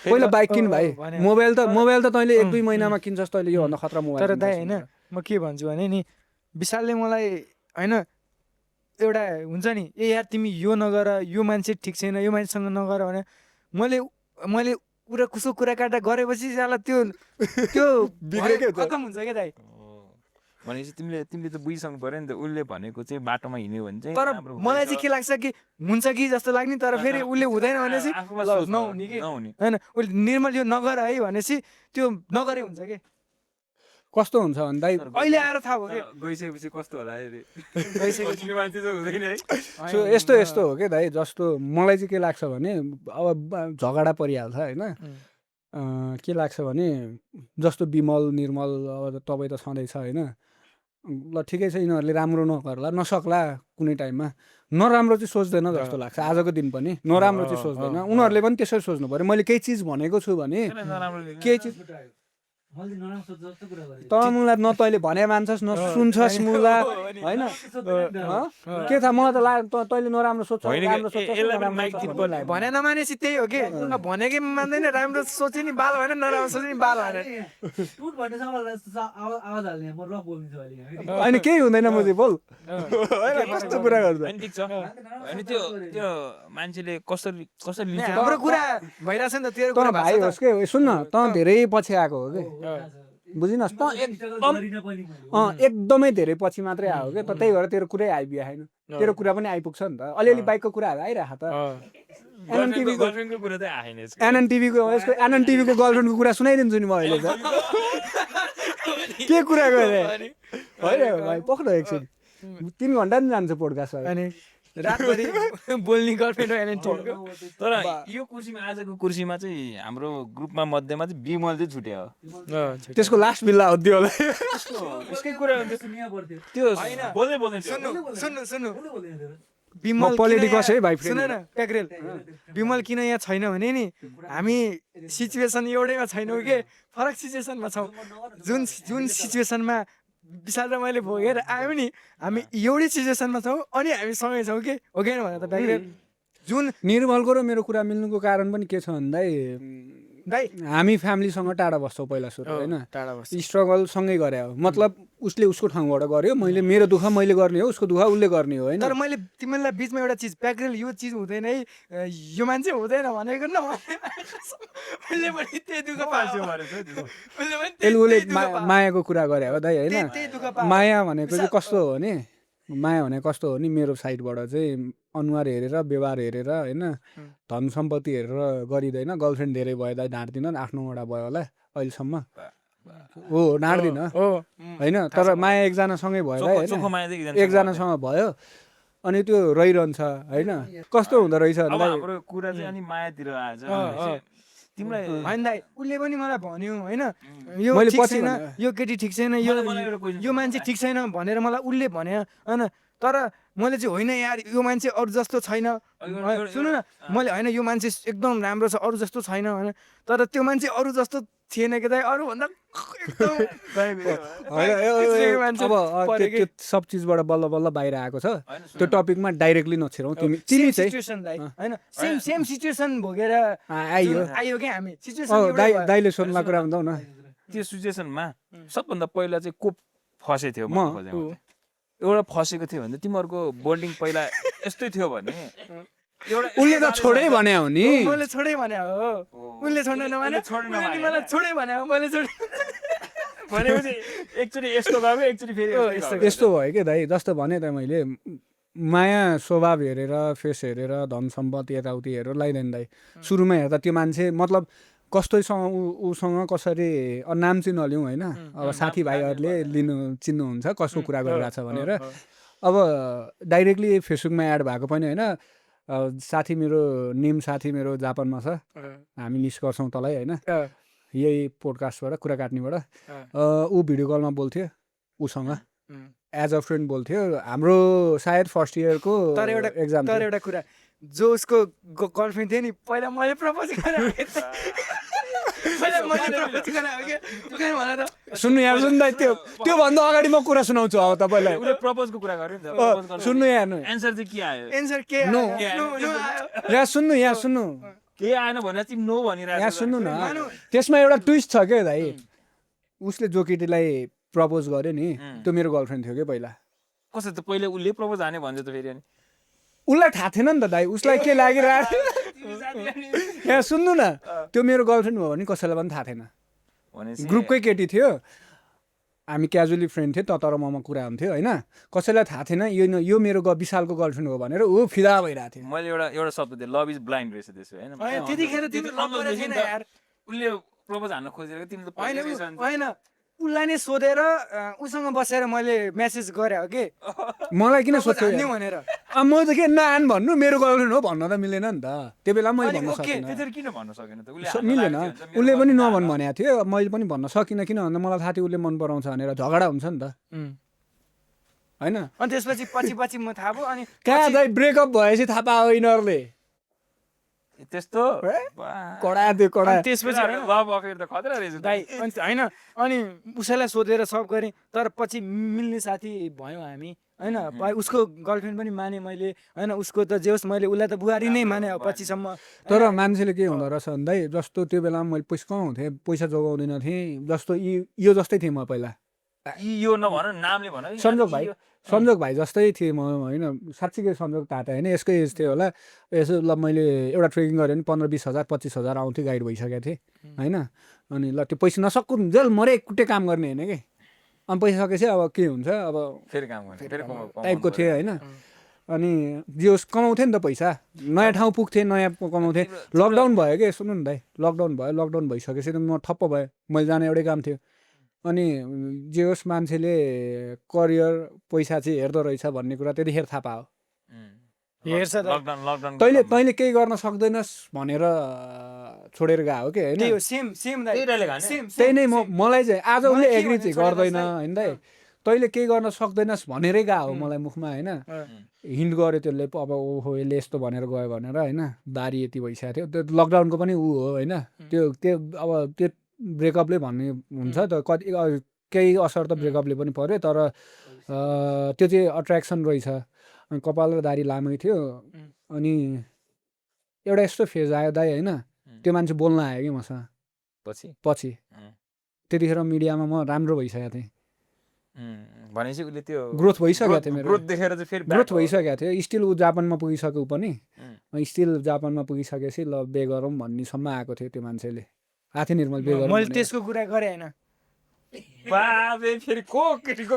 पहिला बाइक किन भाइ मोबाइल त तैँले 1-2 महिनामा किन्छस् तैँले योभन्दा खतरा मोबाइल तर दाइ होइन म के भन्छु भने नि विशालले मलाई होइन एउटा हुन्छ नि यार तिमी यो नगर यो मान्छे ठिक छैन यो मान्छेसँग नगर भने मैले उसको कुरा काट्दा गरेपछि साला त्यो खतम हुन्छ क्या दाइ भनेपछि तिमीले त बुझिसक्नु पर्यो नि त उसले भनेको चाहिँ बाटोमा हिँड्यो भने चाहिँ तर मलाई चाहिँ के लाग्छ कि हुन्छ कि जस्तो लाग्ने तर फेरि उसले हुँदैन भनेपछि नहुने कि होइन उसले निर्मल यो नगर है भनेपछि त्यो नगरै हुन्छ कि कस्तो हुन्छ भने दाइ अहिले आएर थाहा भयो कि गइसकेपछि कस्तो होला यस्तो हो कि दाइ जस्तो मलाई चाहिँ के लाग्छ भने अब झगडा परिहाल्छ होइन के लाग्छ भने जस्तो विमल निर्मल अब तपाईँ त छँदैछ होइन ल ठिकै छ यिनीहरूले राम्रो नगर्ला नसक्ला कुनै टाइममा नराम्रो चाहिँ सोच्दैन जस्तो लाग्छ आजको दिन पनि नराम्रो चाहिँ सोच्दैन उनीहरूले पनि त्यसरी सोच्नु पऱ्यो मैले केही चिज भनेको छु भने केही चिज त मुला न तैँले भने मान्छस् न सुन्छस् मुला होइन के थाहा मलाई त लाग्यो तैँले नराम्रो सोच्छस् राम्रो सोच्छस् भने नमानेपछि त्यही हो कि भनेकै मान्दैन राम्रो सोचे नि बाल भएन नराम्रो सोचे नि बाल भएन होइन केही हुँदैन म चाहिँ बोल कस्तो कुरा गर्छ ठिक छ होइन त्यो मान्छेले कसरी कसरी लिन्छ हाम्रो कुरा भइरहेछ नि त तेरो तर कुरा भाइ होस् के सुन न त धेरै पछि आएको हो कि बुझिनस् त एकदमै धेरै पछि मात्रै आयो कि त त्यही भएर तेरो कुरै आइबिया होइन तेरो कुरा पनि आइपुग्छ नि त अलिअलि बाइकको कुराहरू आइरहेको त गर्लफ्रेन्डको कुरा त आएन यसको। एनएनटिभीको गर्लफ्रेन्डको कुरा सुनाइदिन्छु नि म अहिले त के कुरा गरे होइन भाइ पक्र एकछिन 3 घन्टा नि जान्छ पोडकास्ट अनि रातभरि बोल्ने गर्लफ्रेन्ड एनएनटिभीको तर यो कुर्सीमा आजको कुर्सीमा चाहिँ हाम्रो ग्रुपमा मध्येमा चाहिँ बिमल चाहिँ छुट्यो त्यसको लास्ट बिल्ला हो त्यो होला यसकै कुरा त्यो बोल्दै बोल्दै सुन्नु म पोलिटिकस है भाइ सुन न प्याक्रेल विमल किन यहाँ छैन भने नि हामी सिचुएसन एउटैमा छैनौँ कि फरक सिचुएसनमा छौँ जुन सिचुएसनमा विशाल र मैले भोगेर आयौँ नि हामी एउटै सिचुएसनमा छौँ अनि हामी सँगै छौँ कि हो कि भने त प्याक्रेल जुन निर्मलको र मेरो कुरा मिल्नुको कारण पनि के छ भन्दा दाइ हामी फ्यामिलीसँग टाढा बस्छौँ पहिला सुरु होइन टाढा बस्छ स्ट्रगल सँगै गरे हो मतलब उसले उसको ठाउँबाट गर्यो मैले मेरो दुःख मैले गर्ने हो उसको दुःख उसले गर्ने हो होइन तर मैले तिमीलाई बिचमा एउटा चिज प्याक्रेल यो चिज हुँदैन है यो मान्छे हुँदैन भनेको न उसले पनि त्यही दुःख पाल्छ उसले मायाको कुरा गरे हो दाइ होइन माया भनेको चाहिँ कस्तो हो भने माया भने कस्तो हो नि मेरो साइडबाट चाहिँ अनुहार हेरेर व्यवहार हेरेर होइन धन सम्पत्ति हेरेर गरिँदैन गर्लफ्रेन्ड धेरै भयो दाइ ढाँट्दिन 8-9वटा भयो होला अहिलेसम्म हो ढाँट्दिन होइन तर माया एकजनासँगै भयो दाइ होइन एकजनासँग भयो अनि त्यो रहिरहन्छ होइन कस्तो हुँदो रहेछ भन्दा हाम्रो कुरा चाहिँ अनि मायातिर आएछ तिमीलाई होइन दाइ उसले पनि मलाई भन्यो होइन यो ठिक छैन यो केटी ठिक छैन यो मान्छे ठिक छैन भनेर मलाई उसले भन्यो होइन तर मैले चाहिँ होइन यार यो मान्छे अरू जस्तो छैन सुन न मैले होइन यो मान्छे एकदम राम्रो छ अरू जस्तो छैन होइन तर त्यो मान्छे अरू जस्तो थिएन कि दाइ अरूभन्दा सब चिजबाट बल्ल बल्ल बाहिर आएको छ त्यो टपिकमा डाइरेक्टली नछिरौँ तिमी चाहिँ सेम सिचुएसन भोगेर आयो क्या हामी दाइले सोध्नुको कुरा हुँदैन न त्यो सिचुएसनमा सबभन्दा पहिला चाहिँ को फसेको थियो म एउटा फसेको थियो भने तिमीहरूको बोन्डिङ पहिला यस्तै थियो भने उसले त छोडै भने हो नि मैले छोडै भने हो उसले छोड्न नमाने मलाई छोडै भने हो मैले छोडे भनेपछि एकचोटि यस्तो गएको एकचोटि फेरि यस्तो भयो कि दाइ जस्तो भने त मैले माया स्वभाव हेरेर फेस हेरेर धन सम्पत्ति यताउति हेरेर लगाइदिएन दाइ सुरुमा हेर्दा त्यो मान्छे मतलब कस्तैसँग उसँग कसरी नाम चाहिँ नलिउँ होइन अब साथीभाइहरूले चिन्नुहुन्छ कसको कुरा गरिरहेछ भनेर अब डाइरेक्टली फेसबुकमा एड भएको पनि होइन साथी मेरो जापानमा छ हामी मिस गर्छौँ तँलाई होइन यही पोडकास्टबाट कुरा काट्नेबाट ऊ भिडियो कलमा बोल्थ्यो उसँग एज अ फ्रेन्ड बोल्थ्यो हाम्रो सायद फर्स्ट इयरको एक्जाम तर एउटा कुरा जो उसको गर्लफ्रेन्ड थियो नि पहिला मैले प्रपोज सुन्नु यहाँ सुन्दा त्यो भन्दा अगाडि म कुरा सुनाउँछु अब तपाईँलाई उसले प्रपोजको कुरा गर्यो नि त सुन्नु यहाँ एन्सर चाहिँ के आयो एन्सर के यहाँ सुन्नु के आएन भने चाहिँ नो भनिरहेको यहाँ सुन्नु न त्यसमा एउटा ट्विस्ट छ क्या दाइ उसले जो केटीलाई प्रपोज गर्यो नि त्यो मेरो गर्लफ्रेन्ड थियो कि पहिला कसरी त पहिले उसले प्रपोज हाने भन्छ त फेरि अनि उसलाई थाहा थिएन नि त दाइ उसलाई के लागिरहेको यहाँ सुन्नु न त्यो मेरो गर्लफ्रेन्ड भयो भने कसैलाई पनि थाहा थिएन ग्रुपकै केटी थियो हामी क्याजुअली फ्रेन्ड थियो तर ममा कुरा हुन्थ्यो होइन कसैलाई थाहा थिएन यो मेरो विशालको गर्लफ्रेन्ड हो भनेर ऊ फिदा भइरहेको थियो मैले एउटा शब्द दिएँ लभ इज ब्लाइन्ड रहेछ त्यसो होइन त्यतिखेर तिमी लभ गरेको थिएन यार उसले प्रपोज हान्न खोजेर तिमी त होइन उसलाई नै सोधेर उसँग बसेर मैले मेसेज गरेँ हो कि मलाई किन सोध्थ्यो भनेर म त के नआन भन्नु मेरो गर्लफ्रेन्ड हो भन्न त मिलेन नि त त्यो बेला मैले भन्न सकिनँ किन भन्न सकेन त मिलेन उसले पनि नभन् भनेको थियो मैले पनि भन्न सकिनँ किन भन्दा मलाई थाहा थियो उसले मन पराउँछ भनेर झगडा हुन्छ नि त होइन अनि त्यसपछि पछि म थाहा भयो अनि कहाँ दाइ ब्रेकअप भएपछि थाहा पायो यिनीहरूले त्यस्तो कडा त्यो कडा त्यसपछि लभ अफेयर त खतरा रहेछ दाइ होइन अनि उसैलाई सोधेर सब गरेँ तर पछि मिल्ने साथी भयौँ हामी होइन उसको गर्लफ्रेन्ड पनि माने मैले होइन उसको त जे होस् मैले उसलाई त बुहारी नै माने पछिसम्म तर मान्छेले के हुँदो रहेछ भन्दा जस्तो त्यो बेलामा मैले पैसा कमाउँथेँ पैसा जोगाउँदैन थिएँ जस्तो यो जस्तै थिएँ म पहिला यो नभन नामले भन सन्जोग भाइ जस्तै थिएँ म होइन साँच्चीकै सन्जोग ताता होइन यसकै एज थियो होला यसो ल मैले एउटा ट्रेकिङ गरेँ भने 15-20 हजार 25 हजार आउँथ्यो गाइड भइसकेको थिएँ होइन अनि ल त्यो पैसा नसक्नु जेल मरे कुटे काम गर्ने होइन कि अनि पैसा सकेपछि अब के हुन्छ अब फेरि काम गर्ने टाइपको थिएँ होइन अनि जे होस् कमाउँथेँ नि त पैसा नयाँ ठाउँ पुग्थेँ नयाँ कमाउँथेँ लकडाउन भयो कि सुन्नु न दाइ लकडाउन भइसकेपछि म ठप्प भएँ मैले जाने एउटै काम थियो अनि जे होस् मान्छेले करियर पैसा चाहिँ हेर्दो रहेछ भन्ने कुरा त्यतिखेर थाहा पायो हेर्छ तैँले केही गर्न सक्दैनस् भनेर छोडेर गएको के होइन त्यही नै मलाई चाहिँ आज उसले एग्री चाहिँ गर्दैन होइन दाइ तैँले केही गर्न सक्दैनस् भनेरै गएको हो मलाई मुखमा होइन हिन्ट गर्यो त्यसले अब ओहो यसले यस्तो भनेर गयो भनेर होइन बारी यति भइसकेको थियो त्यो लकडाउनको पनि ऊ हो होइन त्यो अब त्यो ब्रेकअपले भन्ने हुन्छ त कति केही असर त ब्रेकअपले पनि पर्यो तर त्यो चाहिँ अट्र्याक्सन रहेछ अनि कपाल र दारी लामै थियो अनि एउटा यस्तो फेज आयो दाइ होइन त्यो मान्छे बोल्न आयो कि मसँग पछि त्यतिखेर मिडियामा म राम्रो भइसकेको थिएँ भनेपछि उसले त्यो ग्रोथ भइसकेको थियो मेरो ग्रोथ देखेर चाहिँ फेरि ग्रोथ भइसकेको थियो स्टिल ऊ जापानमा पुगिसक्यो पनि स्टिल जापानमा पुगिसकेपछि ल बे गरौँ भन्नेसम्म आएको थियो त्यो मान्छेले आथे निर्मल बे गरौँ मैले त्यसको कुरा गरेँ होइन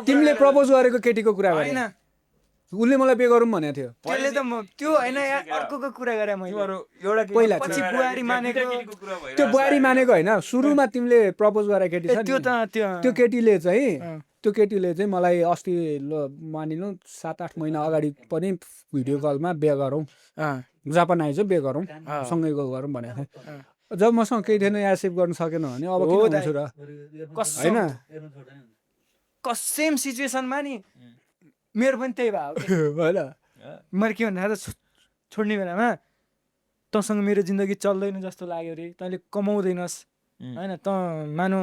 तिमीले प्रपोज गरेको केटीको कुरा गरेन उसले मलाई बे गरौँ भनेको थियो त्यसले त त्यो होइन अर्कोको कुरा गरेँ मैले पहिला पछि बुहारी मानेको त्यो बुहारी मानेको होइन सुरुमा तिमीले प्रपोज गरेको केटी छ त्यो त त्यो केटीले चाहिँ मलाई अस्ति ल मानिनु 7-8 महिना अगाडि पनि भिडियो कलमा बे गरौँ जापान आइज बे गरौँ सँगै गरौँ भनेको थियो जब मसँग केही थिएन एक्सेप्ट गर्न सकेन भने अब किन हुन्छु र होइन सेम सिचुएसनमा नि मेरो पनि त्यही भयो होइन मैले के भन्दा छोड्ने बेलामा तँसँग मेरो जिन्दगी चल्दैन जस्तो लाग्यो रे तैँले कमाउँदैनस् होइन त मानु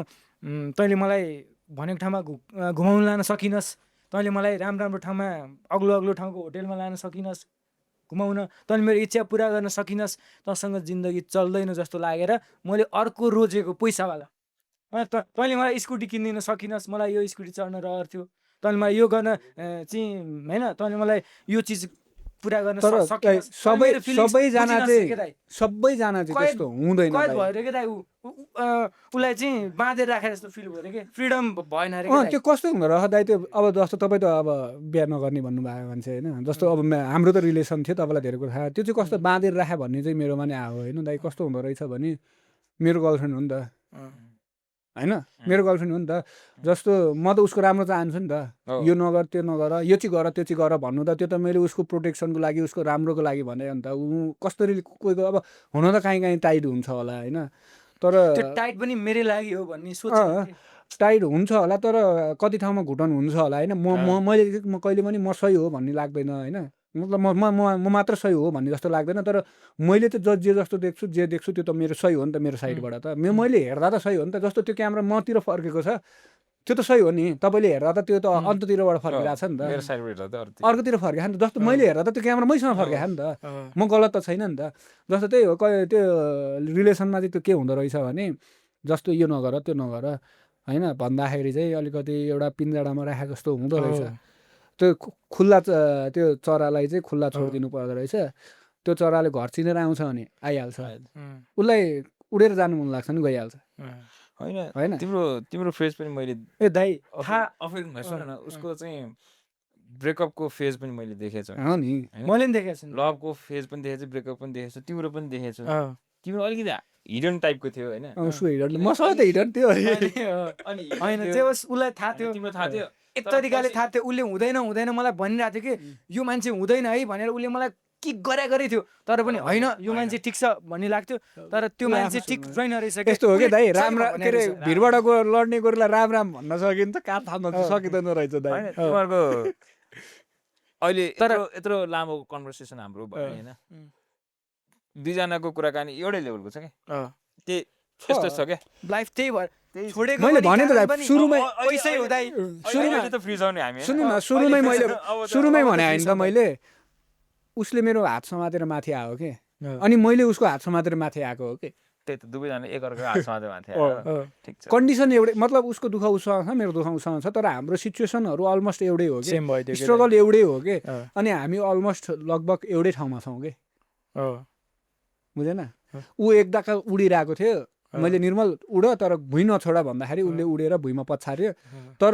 तैँले मलाई भनेको ठाउँमा घुमाउनु लान सकिनस् तैँले मलाई राम्रो ठाउँमा अग्लो ठाउँको होटेलमा लान सकिनस् घुमाउन तैँले मेरो इच्छा पुरा गर्न सकिनस् तँसँग जिन्दगी चल्दैन जस्तो लागेर मैले अर्को रोजेको पैसावाला तैँले मलाई स्कुटी किनिदिन सकिनस् मलाई यो स्कुटी चढ्न रहर थियो तैँले मलाई यो गर्न चाहिँ होइन तैँले मलाई यो चिज पुरा गर्न सबैजना चाहिँ त्यस्तो हुँदैन भएर के दाइ उसलाई चाहिँ बाँधेर राखेर जस्तो फिल भयो कि फ्रिडम भएन अरे त्यो कस्तो हुँदो रहेछ दाइ त्यो अब जस्तो तपाईँ त अब बिहा नगर्ने भन्नुभएको मान्छे होइन जस्तो अब हाम्रो त रिलेसन थियो तपाईँलाई धेरै कुरा थाहा त्यो चाहिँ कस्तो बाँधेर राख्यो भन्ने चाहिँ मेरोमा नै आयो होइन दाइ कस्तो हुँदो रहेछ भने मेरो गर्लफ्रेन्ड हो नि त होइन मेरो गर्लफ्रेन्ड हो नि त जस्तो म त उसको राम्रो चाहन्छु नि त यो नगर त्यो नगर यो चाहिँ गर त्यो चाहिँ गर भन्नु त त्यो त मैले उसको प्रोटेक्सनको लागि उसको राम्रोको लागि भने अन्त ऊ कसरी कोही अब हुन त काहीँ टाइट हुन्छ होला होइन तर टाइट पनि मेरै लागि हो भन्ने सोच टाइट हुन्छ होला तर कति ठाउँमा घुटन हुन्छ होला होइन मैले कहिले पनि म सही हो भन्ने लाग्दैन होइन मतलब म मात्र सही हो भन्ने जस्तो लाग्दैन तर मैले त जे जस्तो देख्छु जे देख्छु त्यो त मेरो सही हो नि त मेरो साइडबाट त मैले हेर्दा त सही हो नि त जस्तो त्यो क्यामेरा मतिर फर्केको छ त्यो त सही हो नि तपाईँले हेर्दा त त्यो त अन्ततिरबाट फर्किरहेको छ नि त अर्कोतिर फर्केको नि त जस्तो मैले हेर्दा त त्यो क्यामेरा मैसँग फर्केको नि त म गलत त छैन नि त जस्तो त्यही हो त्यो रिलेसनमा चाहिँ त्यो के हुँदो रहेछ भने जस्तो यो नगर त्यो नगर होइन भन्दाखेरि चाहिँ अलिकति एउटा पिन्जडामा राखेको जस्तो हुँदो रहेछ त्यो खुल्ला त्यो चरालाई चाहिँ खुल्ला छोडिदिनु पर्दो रहेछ त्यो चराले घर चिनेर आउँछ भने आइहाल्छ उसलाई उडेर जानु मन लाग्छ नि गइहाल्छ होइन तिम्रो फेज पनि मैले दाइ उसको चाहिँ ब्रेकअपको फेज पनि मैले देखेको छु नि मैले पनि देखेको छु लभको फेज पनि देखेको छु ब्रेकअप पनि देखेको छु तिम्रो पनि देखेको छु तिम्रो अलिकति हिडन टाइपको थियो होइन मसँग त हिडन थियो होइन त्यो उसलाई थाहा थियो तिम्रो थाहा थियो एक तरिकाले थाहा थियो उसले हुँदैन मलाई भनिरहेको थियो कि यो मान्छे हुँदैन है भनेर उसले मलाई के गरे थियो तर पनि होइन यो मान्छे ठिक छ भन्ने लाग्थ्यो तर त्यो मान्छे ठिक छैन रहेछ यस्तो हो कि दाइ राम्रो के अरे भिडबाट लड्ने गोरुलाई राम भन्न सकिन्छ काठ थाम्न सकिँदैन रहेछ दाइ तिमीहरूको अहिले तर यत्रो लामो कन्भर्सेसन हाम्रो भयो होइन दुईजनाको कुराकानी एउटै लेभलको छ क्या त्यस्तो छ क्या लाइफ त्यही भएर छोडेको मैले भने त पनि सुरुमै पैसै हुँदै सुरुमा त फ्री छौँ नि हामी सुन्नु न सुरुमै भने होइन त मैले उसले मेरो हात समातेर माथि आयो के अनि मैले उसको हात समातेर माथि आएको हो कि त्यही त दुवैजना एकअर्काको हात समातेर माथि ठिक छ कन्डिसन एउटै मतलब उसको दुःख उसँग छ मेरो दुःख उसँग छ तर हाम्रो सिचुएसनहरू अलमोस्ट एउटै हो कि सेम भयो स्ट्रगल एउटै हो कि अनि हामी अलमोस्ट लगभग एउटै ठाउँमा छौँ कि बुझेन ऊ एकदाका उडिरहेको थियो मैले निर्मल उड तर भुइँ नछोडा भन्दाखेरि उसले उडेर भुइँमा पछार्यो तर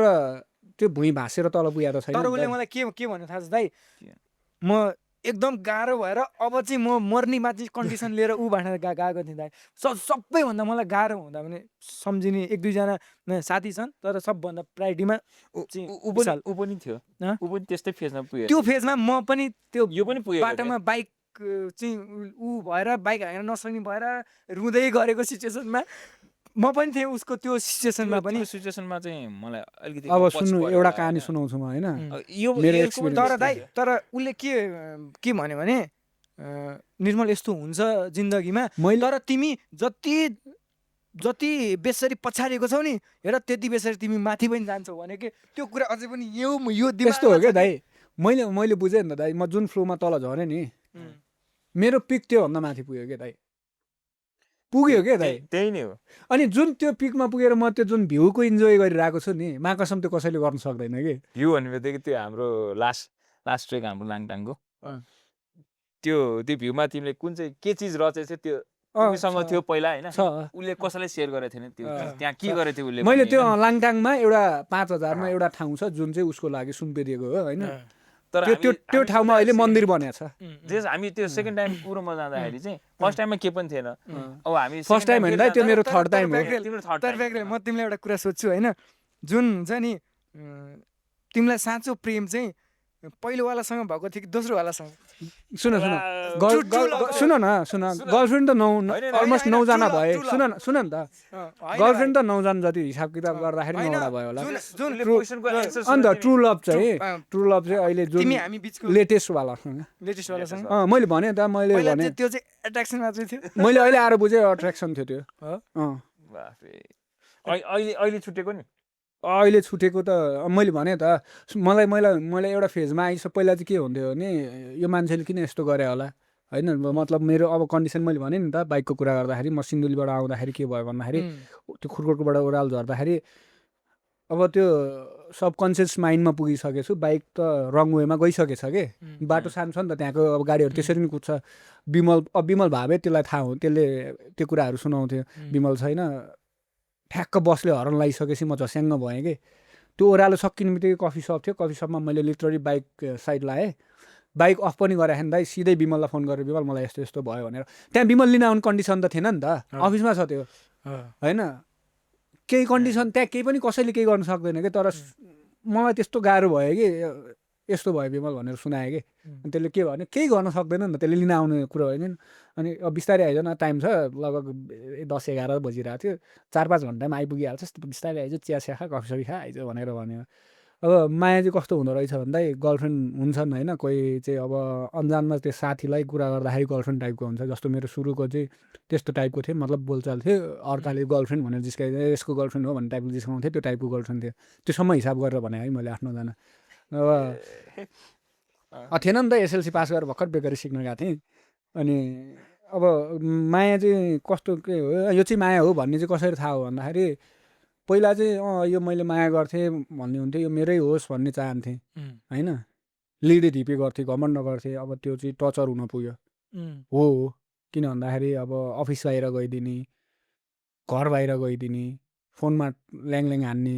त्यो भुइँ भाँसेर तल पुगेको त छैन तर उसले मलाई के भन्नु थाहा छ दाइ म एकदम गाह्रो भएर अब चाहिँ म मर्ने माथि कन्डिसन लिएर ऊ भनेर गएको थिएँ दाइ सबैभन्दा मलाई गाह्रो हुँदा भने सम्झिने एक दुईजना साथी छन् तर सबभन्दा प्रायोरिटीमा ऊ पनि थियो ऊ पनि त्यस्तै फेजमा पुग्यो त्यो फेजमा म पनि त्यो यो पनि पुग्यो बाटोमा बाइक चाहिँ ऊ भएर बाइक हान्न नसक्ने भएर रुँदै गरेको सिचुएसनमा म पनि थिएँ उसको त्यो सिचुएसनमा पनि सिचुएसनमा चाहिँ मलाई अलिकति अब सुन्नु एउटा कहानी सुनाउँछु म होइन मेरो एक्सपिरियन्स तर दाइ तर उसले के भन्यो भने निर्मल यस्तो हुन्छ जिन्दगीमा तर तिमी जति बेसरी पछाडिएको छौ नि हेर त्यति बेसरी तिमी माथि पनि जान्छौ भने कि त्यो कुरा अझै पनि यो त्यस्तो हो क्या दाइ मैले बुझेँ नि त दाइ म जुन फ्लोमा तल झरेँ नि मेरो पिक त्योभन्दा माथि पुग्यो क्या दाइ पुग्यो क्या दाइ त्यही नै हो अनि जुन त्यो पिकमा पुगेर म त्यो जुन भ्यूको इन्जोय गरिरहेको छु नि माकसम त्यो कसैले गर्न सक्दैन कि भ्यू भन्ने बित्तिकै त्यो हाम्रो लास्ट ट्रेक हाम्रो लाङटाङको त्यो भ्यूमा तिमीले कुन चाहिँ के चिज रचेछ त्यो तिमीसँग थियो पहिला होइन उसले कसैलाई सेयर गरेको थिएन त्यो त्यहाँ के गरेको थियो उसले मैले त्यो लाङटाङमा एउटा 5000 मा एउटा ठाउँ छ जुन चाहिँ उसको लागि सुम्पिदिएको हो होइन तर त्यो ठाउँमा अहिले मन्दिर बनेको छ हामी त्यो सेकेन्ड टाइम पुरोमा जाँदाखेरि चाहिँ फर्स्ट टाइममा के पनि थिएन अब हामी फर्स्ट टाइम होइन त्यो मेरो थर्ड टाइम हो म तिमीलाई एउटा कुरा सोध्छु होइन जुन छ नि तिमीलाई साँचो प्रेम चाहिँ पहिलोवालासँग भएको थियो कि दोस्रोवालासँग सुन गर्लफ्रेन्ड त अलमोस्ट 9 जना भए सुन नि त गर्लफ्रेन्ड त 9 जना जति हिसाब किताब गर्दाखेरि 9 वटा भयो होला अन्त ट्रु लभ चाहिँ अहिले जुन लेटेस्ट वालासँग मैले भने त मैले त्यो चाहिँ एट्र्याक्सन मात्रै थियो मैले अहिले आएर बुझेँ एट्र्याक्सन थियो त्यो अहिले छुटेको नि अहिले छुटेको त मैले भने त मलाई एउटा फेजमा आइसक्यो पहिला चाहिँ के हुन्थ्यो भने यो मान्छेले किन यस्तो गरे होला होइन मतलब मेरो अब कन्डिसन मैले भने नि त बाइकको कुरा गर्दाखेरि म सिन्धुलीबाट आउँदाखेरि के भयो भन्दाखेरि त्यो खुर्कोटकोबाट ओह्रालो झर्दाखेरि अब त्यो सबकन्सियस माइन्डमा पुगिसकेको छु बाइक त रङ वेमा गइसकेछ कि बाटो सानो छ नि त त्यहाँको अब गाडीहरू त्यसरी नै कुद्छ विमल भावे त्यसलाई थाहा हो त्यसले त्यो कुराहरू सुनाउँथ्यो विमल छैन ठ्याक्क बसले हर्न लगाइसकेपछि म झस्याङ्ग भएँ कि त्यो ओह्रालो सकिने बित्तिकै कफी सप थियो कफी सपमा मैले लिटरली बाइक साइड लाएँ बाइक अफ पनि गरेँ दाइ सिधै विमललाई फोन गरेँ विमल मलाई यस्तो यस्तो भयो भनेर त्यहाँ विमल लिन आउने कन्डिसन त थिएन नि त अफिसमा छ त्यो होइन केही कन्डिसन त्यहाँ केही पनि कसैले केही गर्नु सक्दैन कि तर मलाई त्यस्तो गाह्रो भयो कि यस्तो भयो विमल भनेर सुनाएँ कि अनि त्यसले के भन्यो केही गर्न सक्दैन नि त त्यसले लिन आउने कुरो होइन अनि अब बिस्तारै आइज न टाइम छ लगभग 10-11 बजिरहेको थियो 4-5 घन्टामा आइपुगिहाल्छ बिस्तारै आइज चिया स्या खा कफी सफी खा आइज भनेर भन्यो अब माया चाहिँ कस्तो हुँदो रहेछ भन्दा गर्लफ्रेन्ड हुन्छन् होइन कोही चाहिँ अब अन्जानमा त्यो साथीलाई कुरा गर्दाखेरि गर्लफ्रेन्ड टाइपको हुन्छ जस्तो मेरो सुरुको चाहिँ त्यस्तो टाइपको थियो मतलब बोलचाल थियो अर्काले गर्लफ्रेन्ड भनेर जिस्काइ यसको गर्लफ्रेन्ड हो भन्ने टाइपको जिस्काउँथ्यो त्यो टाइपको गर्लफ्रेन्ड थियो त्योसम्म हिसाब गरेर भने है मैले आफ्नो जना अब थिएन नि त एसएलसी पास गरेर भर्खर बेकरी सिक्न गएको थिएँ अनि अब माया चाहिँ कस्तो के हो यो चाहिँ माया हो भन्ने चाहिँ कसरी थाहा हो भन्दाखेरि पहिला चाहिँ यो मैले माया गर्थेँ भन्ने हुन्थ्यो यो मेरै होस् भन्ने चाहन्थेँ होइन लिडे धिपे गर्थेँ घमण्ड गर्थेँ अब त्यो चाहिँ टचर हुन पुग्यो हो किन भन्दाखेरि अब अफिस बाहिर गइदिने घर बाहिर गइदिने फोनमा ल्याङ हान्ने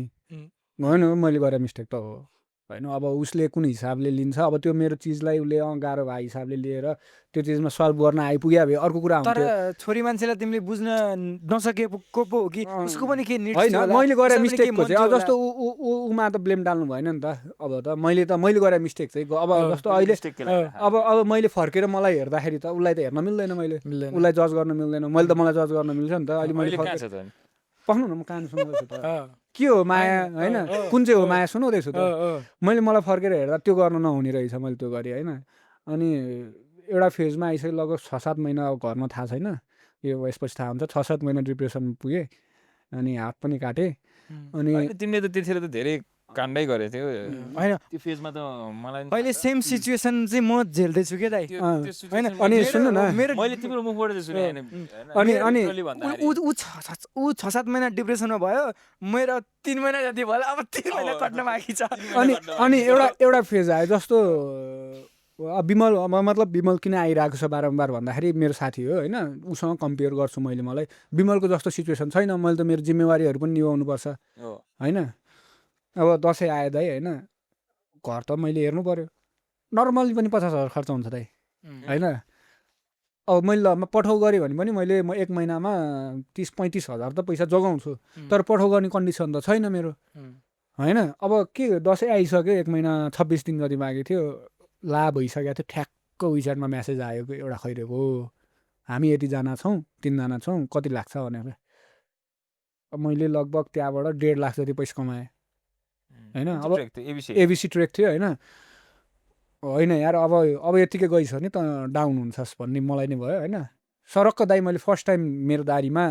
होइन मैले गरेँ मिस्टेक त हो होइन अब उसले कुन हिसाबले लिन्छ अब त्यो मेरो चिजलाई उसले गाह्रो भए हिसाबले लिएर त्यो चिजमा सल्भ गर्न आइपुग्यो भए अर्को कुरा हुन्थ्यो तर छोरी मान्छेलाई तिमीले बुझ्न नसकेको पो हो कि उसको पनि के निड होइन मैले गरेँ मिस्टेकको चाहिँ जस्तो उमा त ब्लेम डाल्नु भएन नि त अब त मैले गरेँ मिस्टेक चाहिँ अब जस्तो अहिले अब मैले फर्केर मलाई हेर्दाखेरि त उसलाई त हेर्न मिल्दैन मैले उसलाई जज गर्न मिल्दैन मैले त मलाई जज गर्न मिल्छ नि त अहिले मैले पख्नु न म कहानी सुनाउँदैछु त के हो माया होइन कुन चाहिँ हो माया सुनाउँदैछु त मैले मलाई फर्केर हेर्दा त्यो गर्न नहुने रहेछ मैले त्यो गरेँ होइन अनि एउटा फेजमा आइसक्यो लगभग 6-7 महिना अब घरमा थाहा छैन यो यसपछि थाहा हुन्छ 6-7 महिना डिप्रेसनमा पुगेँ अनि हात पनि काटेँ अनि तिमीले त त्यतिखेर त धेरै काण्डै गरेको थियो होइन त्यो फेजमा त मलाई अहिले सेम सिचुएसन चाहिँ म झेल्दैछु के दाइ होइन अनि सुन्नु न मेरो मैले तिम्रो मुखबाट चाहिँ सुने अनि ऊ 6-7 महिना डिप्रेसनमा भयो मेरो 3 महिना जति भयो अब 3 महिना कट्न बाँकी छ अनि एउटा फेज आयो जस्तो विमल मतलब विमल किन आइरहेको छ बारम्बार भन्दाखेरि मेरो साथी हो होइन उसँग कम्पेयर गर्छु मैले मलाई विमलको जस्तो सिचुएसन छैन मैले त मेरो जिम्मेवारीहरू पनि निभाउनुपर्छ होइन अब दसैँ आयो दाइ होइन घर त मैले हेर्नु पर्यो नर्मली पनि 50,000 खर्च हुन्छ दाइ होइन अब मैले ल पठाउ गरेँ भने पनि मैले म 1 महिनामा 30-35 हजार त पैसा जोगाउँछु तर पठाउ गर्ने कन्डिसन त छैन मेरो होइन अब के दसैँ आइसक्यो 1 महिना 26 दिन जति बाँकी थियो ला भइसकेको थियो ठ्याक्क विचारमा म्यासेज आयो एउटा खैरेको हामी यतिजना छौँ 3 जना छौँ कति लाग्छ भनेर मैले लगभग त्यहाँबाट 1.5 लाख जति पैसा कमाएँ होइन अब एबिसी ट्रेक थियो होइन होइन यार अब यतिकै गइस भने त डाउन हुन्छस् भन्ने मलाई नै भयो होइन सरक्क दाइ मैले फर्स्ट टाइम मेरो दारीमा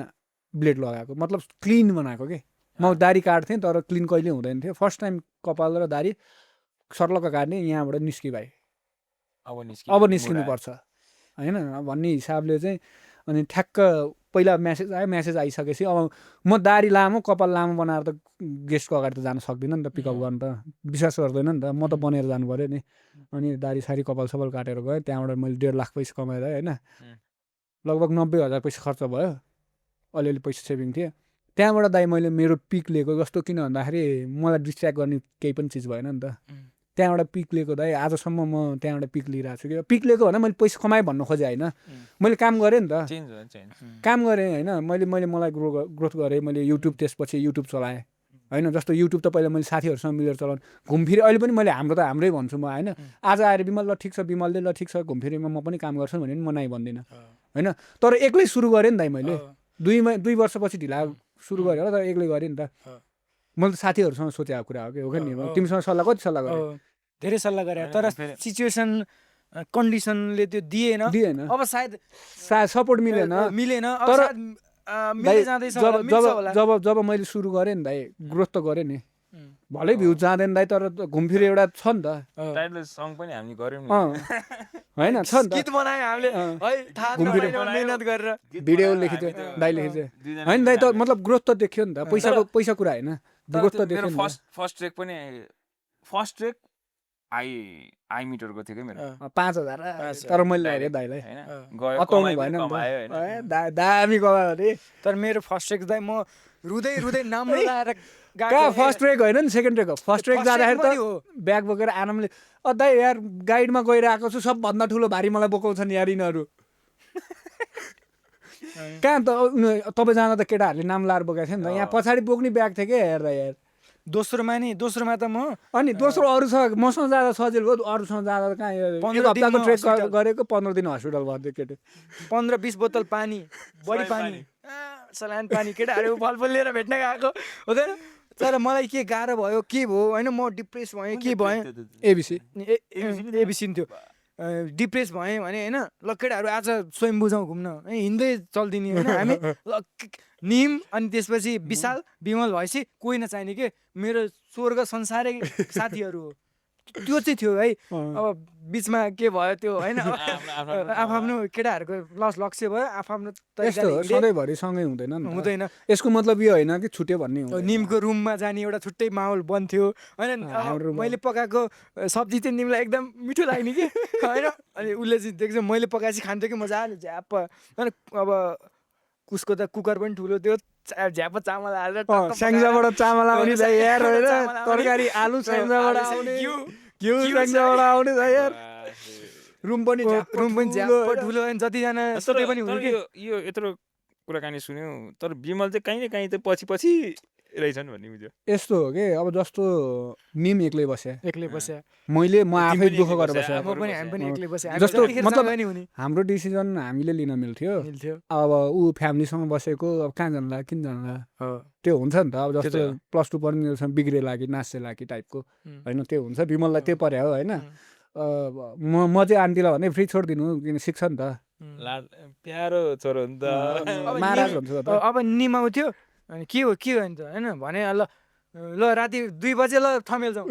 ब्लेड लगाएको मतलब क्लिन बनाएको के म दारी काट्थेँ तर क्लिन कहिले हुँदैन थियो फर्स्ट टाइम कपाल र दारी सर्लक्क काट्ने यहाँबाट निस्की भाइ अब निस्किनुपर्छ होइन भन्ने हिसाबले चाहिँ अनि ठ्याक्क पहिला म्यासेज आयो म्यासेज आइसकेपछि अब म दारी लामो कपाल लामो बनाएर त गेस्टको अगाडि त जान सक्दिनँ नि त पिकअप गर्नु त विश्वास गर्दैन नि त म त बनेर जानु पऱ्यो नि अनि दारी सारी कपाल सपाल काटेर गएँ त्यहाँबाट मैले 1.5 लाख पैसा कमाएर होइन लगभग 90,000 पैसा खर्च भयो अलिअलि पैसा सेभिङ थियो त्यहाँबाट दाइ मैले मेरो पिक लिएको जस्तो किन भन्दाखेरि मलाई डिस्ट्र्याक्ट गर्ने केही पनि चिज भएन नि त त्यहाँबाट पिक लिएको दाइ आजसम्म म त्यहाँबाट पिक लिइरहेको छु कि पिक लिएको भने मैले पैसा कमाएँ भन्नु खोजेँ होइन मैले काम गरेँ नि त काम गरेँ होइन मलाई ग्रोथ गरेँ मैले युट्युब त्यसपछि युट्युब चलाएँ होइन जस्तो युट्युब त पहिला मैले साथीहरूसँग मिलेर चलाउँ घुमफिरी अहिले पनि मैले हाम्रो त हाम्रै भन्छु म होइन आज आएर विमल ल ठिक छ विमलले ल ठिक छ घुमफिरीमा म पनि काम गर्छु भने म नै भन्दिनँ होइन तर एक्लै सुरु गरेँ नि दाइ मैले 2 वर्षपछि ढिला सुरु गरेँ होला तर एक्लै गरेँ नि त मैले त साथीहरूसँग सोचेको कुरा हो कि हो नि तिमीसँग सल्लाह कति सल्लाह गरेँ धेरै सल्लाह गरेँ तर सिचुएसन कन्डिसनले त्यो दिएन अब सायद सपोर्ट मिलेन तर जब मैले सुरु गरेँ नि दाइ ग्रोथ त गरेँ नि भलै भ्यू जाँदैन दाइ तर घुमफिरी एउटा छ नि त सङ पनि हामी गर्यौँ होइन छ नि त गीत बनायौँ हामीले मेहनत गरेर भिडियो लेखिदियो दाइ लेखिदियो होइन दाइ त मतलब ग्रोथ त देख्यो नि त पैसा कुरा होइन ग्रोथ त देख्यो फर्स्ट ट्रेक पनि फर्स्ट ट्रेक आई मिटरको थियो कि मेरो 5,000 तर मैले हेरेँ दाइलाई अताउनु भएन दामी कमायो अरे तर मेरो फर्स्ट ट्रेक दाइ म रुँदै नाम लगाएर कहाँ फर्स्ट ट्रेक होइन नि सेकेन्ड ट्रेक हो फर्स्ट ट्रेक जाँदाखेरि त ब्याग बोकेर आरामले दाइ यार गाइडमा गइरहेको छु सबभन्दा ठुलो भारी मलाई बोकाउँछन् यार यिनीहरू कहाँ त तपाईँ जाँदा त केटाहरूले नाम लाएर बोकेको थियो नि त यहाँ पछाडि बोक्ने ब्याग थियो क्या हेर्दा यार दोस्रोमा त म अनि दोस्रो अरूसँग मसँग जाँदा सजिलो हो अरूसँग जाँदा कहाँ 1 हप्ताको ट्रेक गरेको 15 दिन हस्पिटल भयो केटे 15-20 बोतल पानी बढी पानी सलान पानी केटाहरू फलफुल लिएर भेट्न गएको हुँदैन तर मलाई के गाह्रो भयो के भयो होइन म डिप्रेस भएँ के भएँ एबिसी थियो डिप्रेस भएँ भने होइन ल केटाहरू आज स्वयम्भू जाउँ घुम्न हिँड्दै चल्दिने होइन हामी निम अनि त्यसपछि विशाल विमल भएपछि कोही नचाहिने के मेरो स्वर्ग संसारै साथीहरू हो त्यो चाहिँ थियो है अब बिचमा के भयो त्यो होइन आफ्नो केटाहरूको लक्ष्य भयो आफ्नो सधैँभरि सँगै हुँदैन यसको मतलब यो होइन कि छुट्यो भन्ने निमको रुममा जाने एउटा छुट्टै माहौल बन्थ्यो होइन मैले पकाएको सब्जी चाहिँ निमलाई एकदम मिठो लाग्ने कि होइन अनि उसले चाहिँ देख्छ मैले पकाएपछि खान्थ्यो कि मजाले झ्याप होइन अब उसको त कुकर पनि ठुलो थियो झ्याप चामल हालेर स्याङ्जाबाट चामल आउने यार तरकारी आलु स्याङ्जाबाट आउने घिउ स्याङ्जाबाट आउने यार रुम पनि झ्याप ठुलो जतिजना सबै पनि हुनु कि यो यत्रो कुराकानी सुन्यौ तर विमल चाहिँ कहीँ न कहीँ त पछि रहेछन् भन्ने बुझ्यो यस्तो हो कि अब जस्तो निम एक्लै बस्या म आफै दुःख गरेर बसेँ जस्तो मतलब हाम्रो डिसिजन हामीले लिन मिल्थ्यो अब ऊ फ्यामिलीसँग बसेको अब कहाँ जानला किन जानला त्यो हुन्छ नि त अब जस्तो +2 पढ्ने बिग्रेला कि नाच्ला कि टाइपको होइन त्यो हुन्छ विमललाई त्यो पर्यो होइन म चाहिँ आन्टीलाई भने फ्री छोडिदिनु किन सिक्छ नि त प्यारो छोरो नि त महाराज हुन्छ त अब निमाउँथ्यो अनि के हो नि त होइन भने ल राति 2 बजे ल थमेल जाउँ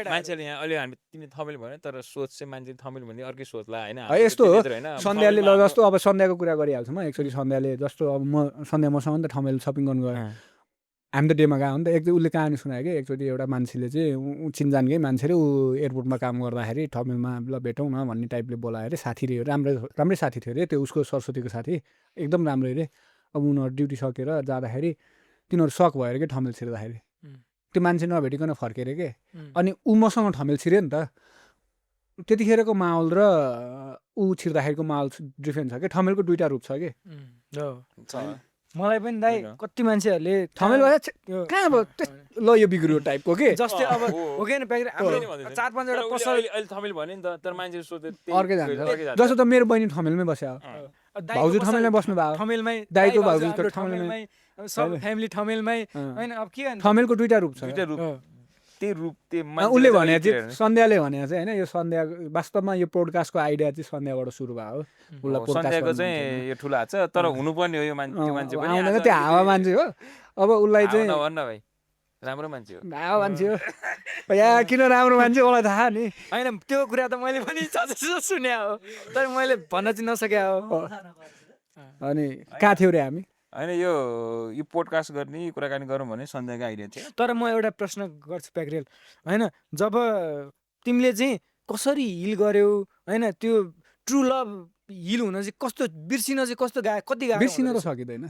मान्छेले यहाँ अहिले हामी तिमीले थमेल भन्यो तर सोच चाहिँ मान्छे थमेल भन्ने अर्कै सोचला होइन यस्तो हो सन्ध्याले ल जस्तो अब सन्ध्याको कुरा गरिहाल्छु म एकचोटि सन्ध्याले जस्तो अब म सन्ध्या मसँग नि त ठमेल सपिङ गर्नु गयो हामी त डेमा गयो नि त एकचोटि उसले कहानी सुनायो कि एकचोटि एउटा मान्छेले चाहिँ चिनजानकै मान्छे रे ऊ एयरपोर्टमा काम गर्दाखेरि ठमेलमा ल भेटौँ न भन्ने टाइपले बोलायो अरे साथी रे राम्रै साथी थियो अरे त्यो उसको सरस्वतीको साथी एकदम राम्रो अरे अब उनीहरू ड्युटी सकेर जाँदाखेरि तिनीहरू सक भयो अरे कि ठमेल छिर्दाखेरि त्यो मान्छे नभेटिकन फर्केर के अनि ऊ मसँग ठमेल छिर्यो नि त त्यतिखेरको माहौल र ऊ छिर्दाखेरिको माहौल डिफ्रेन्ट छ कि ठमेलको 2टा रूप छ कि मलाई पनि दाइ कति मान्छेहरूले ठमेल कहाँ अब ल यो बिग्रियो टाइपको के जस्तै अब हो कि 4-5 वटा पसल अहिले थमेल भन्यो नि त तर मान्छे सोध्यो अर्कै जान्छ जस्तो त मेरो बहिनी ठमेलमै बस्यो भाउजू ठमेलमै बस्नु भयो ठमेलमै दाइको भाउजू ठमेलमै सब फ्यामिली ठमेलमै हैन अब के गर्नु ठमेलको 2टा रूप छ त्यही रूप उसले भने चाहिँ सन्ध्याले भने चाहिँ होइन यो सन्ध्या वास्तवमा यो पोडकास्टको आइडिया चाहिँ सन्ध्याबाट सुरु भयो उसलाई सन्ध्याको चाहिँ यो ठुलो हात छ तर हुनुपर्ने हो यो मान्छे पनि आउँदैन त्यो हावा मान्छे हो अब उसलाई चाहिँ भन्न भाइ राम्रो मान्छे हो हावा मान्छे हो या किन राम्रो मान्छे मलाई थाहा नि होइन त्यो कुरा त मैले पनि सुने हो तर मैले भन्न चाहिँ नसके हो अनि कहाँ थियो रे हामी होइन यो पोडकास्ट गर्ने कुराकानी गरौँ भने सन्ध्याको आइडिया थियो तर म एउटा प्रश्न गर्छु प्याक्रेल होइन जब तिमीले चाहिँ कसरी हिल गर्यौ होइन त्यो ट्रु लभ हिल हुन चाहिँ कस्तो बिर्सिन चाहिँ कस्तो कति गाह्रो बिर्सिन त सकिँदैन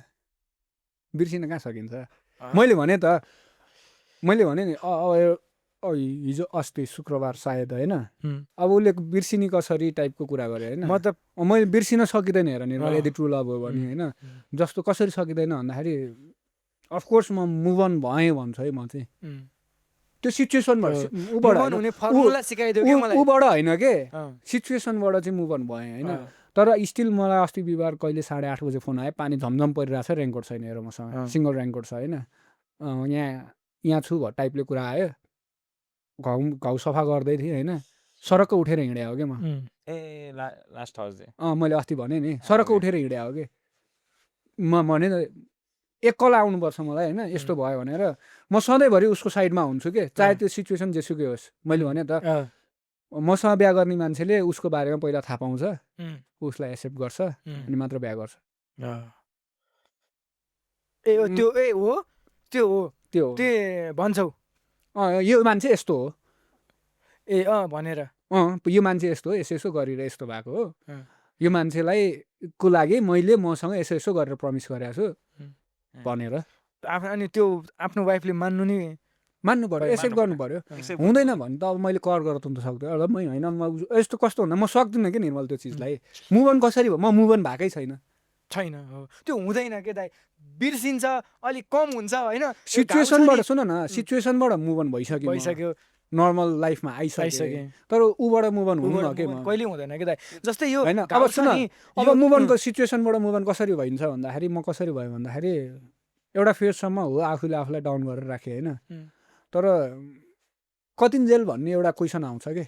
बिर्सिन कहाँ सकिन्छ मैले भने नि हिजो अस्ति शुक्रबार सायद होइन अब उसले बिर्सिने कसरी टाइपको कुरा गरे होइन म त मैले बिर्सिन सकिँदैन हेर नि यदि ट्रु लभ हो भने होइन जस्तो कसरी सकिँदैन भन्दाखेरि अफकोर्स म मुभ अन भएँ भन्छु है म चाहिँ त्यो सिचुएसनबाट ऊबाट होइन के सिचुएसनबाट चाहिँ मुभ अन भएँ होइन तर स्टिल मलाई अस्ति बिहिबार कहिले 8:30 बजे फोन आयो पानी झमझम परिरहेको छ रेनकोट छैन हेर मसँग सिङ्गल रेनकोट छ होइन यहाँ छु टाइपले कुरा आयो घाउ सफा गर्दै थिएँ होइन सरक्क उठेर हिँडे हो कि म लास्ट थर्सडे मैले अस्ति भने नि सरक्क उठेर हिँडे हो कि म भने एकल आउनुपर्छ मलाई होइन यस्तो भयो भनेर म सधैँभरि उसको साइडमा हुन्छु कि चाहे त्यो सिचुएसन जेसुकै होस् मैले भने त मसँग बिहा गर्ने मान्छेले उसको बारेमा पहिला थाहा पाउँछ उसलाई एक्सेप्ट गर्छ अनि मात्र बिहा गर्छ त्यो भन्छौ यो मान्छे यस्तो हो भनेर यो मान्छे यस्तो हो यसो गरेर यस्तो भएको हो यो मान्छेलाई को लागि मैले मसँग यसो गरेर प्रमिस गरेको छु भनेर अनि त्यो आफ्नो वाइफले मान्नु पर्यो एक्सेप्ट गर्नु पर्यो हुँदैन भने त अब मैले कर गरेर त सक्दैन अब मै होइन म यस्तो कस्तो हुँदा म सक्दिनँ कि निर्मल त्यो चिजलाई मुभ अन कसरी भयो म मुभ अन भएकै छैन त्यो हुँदैन के दाइ बिर्सिन्छ अलिक कम हुन्छ होइन सिचुएसनबाट सुन न सिचुएसनबाट मुभ अन भइसक्यो नर्मल लाइफमा आइसके तर ऊबाट मुभ अन हुनु के कहिले हुँदैन के दाइ जस्तै यो होइन अब सुन अब मुभ अनको सिचुएसनबाट मुभ अन कसरी भइन्छ भन्दाखेरि म कसरी भयो भन्दाखेरि एउटा फेजसम्म हो आफूले आफूलाई डाउन गरेर राखेँ होइन तर कतिन्जेल भन्ने एउटा क्वेसन आउँछ कि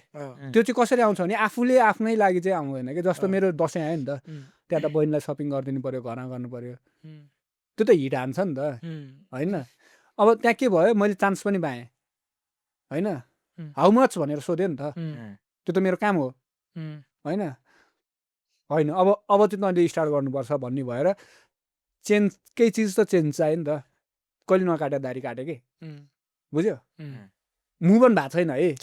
त्यो चाहिँ कसरी आउँछ भने आफूले आफ्नै लागि चाहिँ आउँदैन कि जस्तो मेरो दसैँ आयो नि त त्यहाँ त बहिनीलाई सपिङ गरिदिनु पर्यो घरमा गर्नु पर्यो त्यो त हिट हान्छ नि त होइन अब त्यहाँ के भयो मैले चान्स पनि पाएँ होइन हाउ मच भनेर सोध्यो नि त त्यो त मेरो काम हो होइन अब चाहिँ तैँले स्टार्ट गर्नुपर्छ भन्ने भएर चेन्ज केही चिज त चेन्ज चाहियो नि त कहिले नकाटे दारी काटे कि बुझ्यो मुभ अन भएको छैन है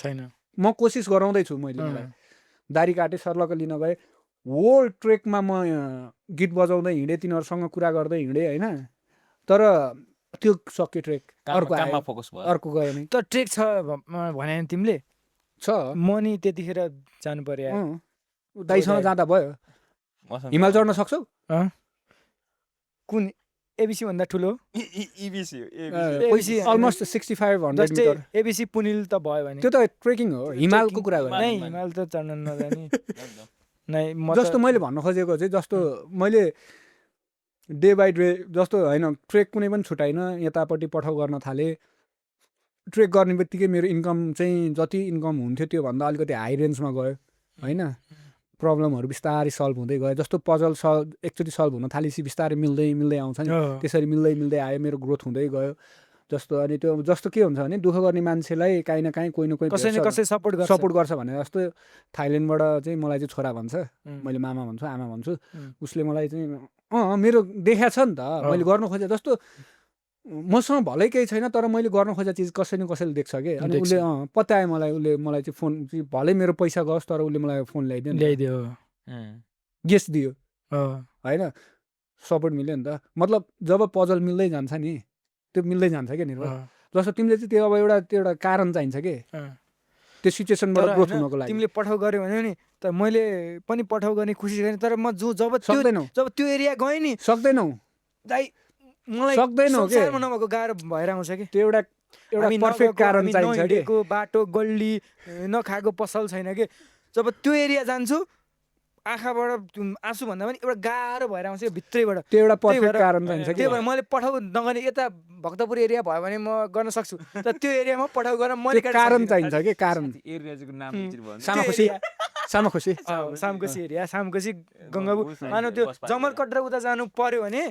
म कोसिस गराउँदैछु मैले दारी काटेँ सर्लक लिन गएँ होल ट्रेकमा म गीत बजाउँदै हिँडेँ तिनीहरूसँग कुरा गर्दै हिँडेँ होइन तर त्यो सक्यो ट्रेक अर्को गयो नि त ट्रेक छ भने तिमीले छ म नि त्यतिखेर जानु पर्यो दाइसँग जाँदा भयो हिमाल चढ्न सक्छौ कुन एबिसी भन्दा ठुलो अलमोस्ट 6500 मिटर एबिसी पुनिल त भयो भने त्यो त ट्रेकिङ हो हिमालको कुरा गर्ने हिमाल त चढ्न नजाने जस्तो मैले भन्न खोजेको चाहिँ जस्तो मैले डे बाई डे जस्तो होइन ट्रेक कुनै पनि छुटाइन यतापट्टि पठाउ गर्न थालेँ ट्रेक गर्ने बित्तिकै मेरो इन्कम चाहिँ जति इन्कम हुन्थ्यो त्योभन्दा अलिकति हाई रेन्जमा गयो होइन। प्रब्लमहरू बिस्तारै सल्भ हुँदै गयो। जस्तो पजल एकचोटि सल्भ हुन थालेपछि बिस्तारै मिल्दै आउँछ नि, त्यसरी मिल्दै आयो, मेरो ग्रोथ हुँदै गयो। जस्तो अनि त्यो जस्तो के हुन्छ भने दुःख गर्ने मान्छेलाई काहीँ न काहीँ कोही न कोही कसै सपोर्ट गर्छ भने जस्तो थाइल्यान्डबाट चाहिँ मलाई चाहिँ छोरा भन्छ, मैले मामा भन्छु आमा भन्छु, उसले मलाई चाहिँ मेरो देखाएको छ नि त, मैले गर्नु खोजेँ। जस्तो मसँग भलै केही छैन तर मैले गर्न खोजेको चिज कसै न कसैले देख्छ कि, अनि उसले पत्यायो मलाई, उसले मलाई चाहिँ फोन चाहिँ भलै मेरो पैसा गयोस् तर उसले मलाई फोन ल्याइदियो, गेस्ट दियो होइन, सपोर्ट मिल्यो नि त। मतलब जब पजल मिल्दै जान्छ नि त्यो मिल्दै जान्छ क्या निर्भर। जस्तो तिमीले चाहिँ त्यो अब एउटा कारण चाहिन्छ कि त्यो सिचुएसनबाट ग्रोथ हुनको लागि। तिमीले पठाउ गर्यो भने नि त मैले पनि पठाउ गर्ने खुसी गरेँ, तर म जब त्यो एरिया गएँ नि सक्दैनौ दाइ, मलाई सक्दैनौ के, नभएको गाह्रो भएर आउँछ कि। त्यो एउटा पर्फेक्ट कारण चाहिन्छ कि। बाटो गल्ली नखाएको पसल छैन कि, जब त्यो एरिया जान्छु आँखाबाट आँसु भन्दा पनि एउटा गाह्रो भएर आउँछ भित्रैबाट। त्यो एउटा पर्फेक्ट कारण चाहिन्छ कि। त्यही भएर मैले पठाउ नगर्ने, यता भक्तपुर एरिया भयो भने म गर्न सक्छु, तर त्यो एरियामा पठाउ गर्न मैले कारण चाहिन्छ कि। कारण सामकोसी एरिया, सामकोसी गङ्गाबु, मानव त्यो जमलकट र उता जानु पर्यो भने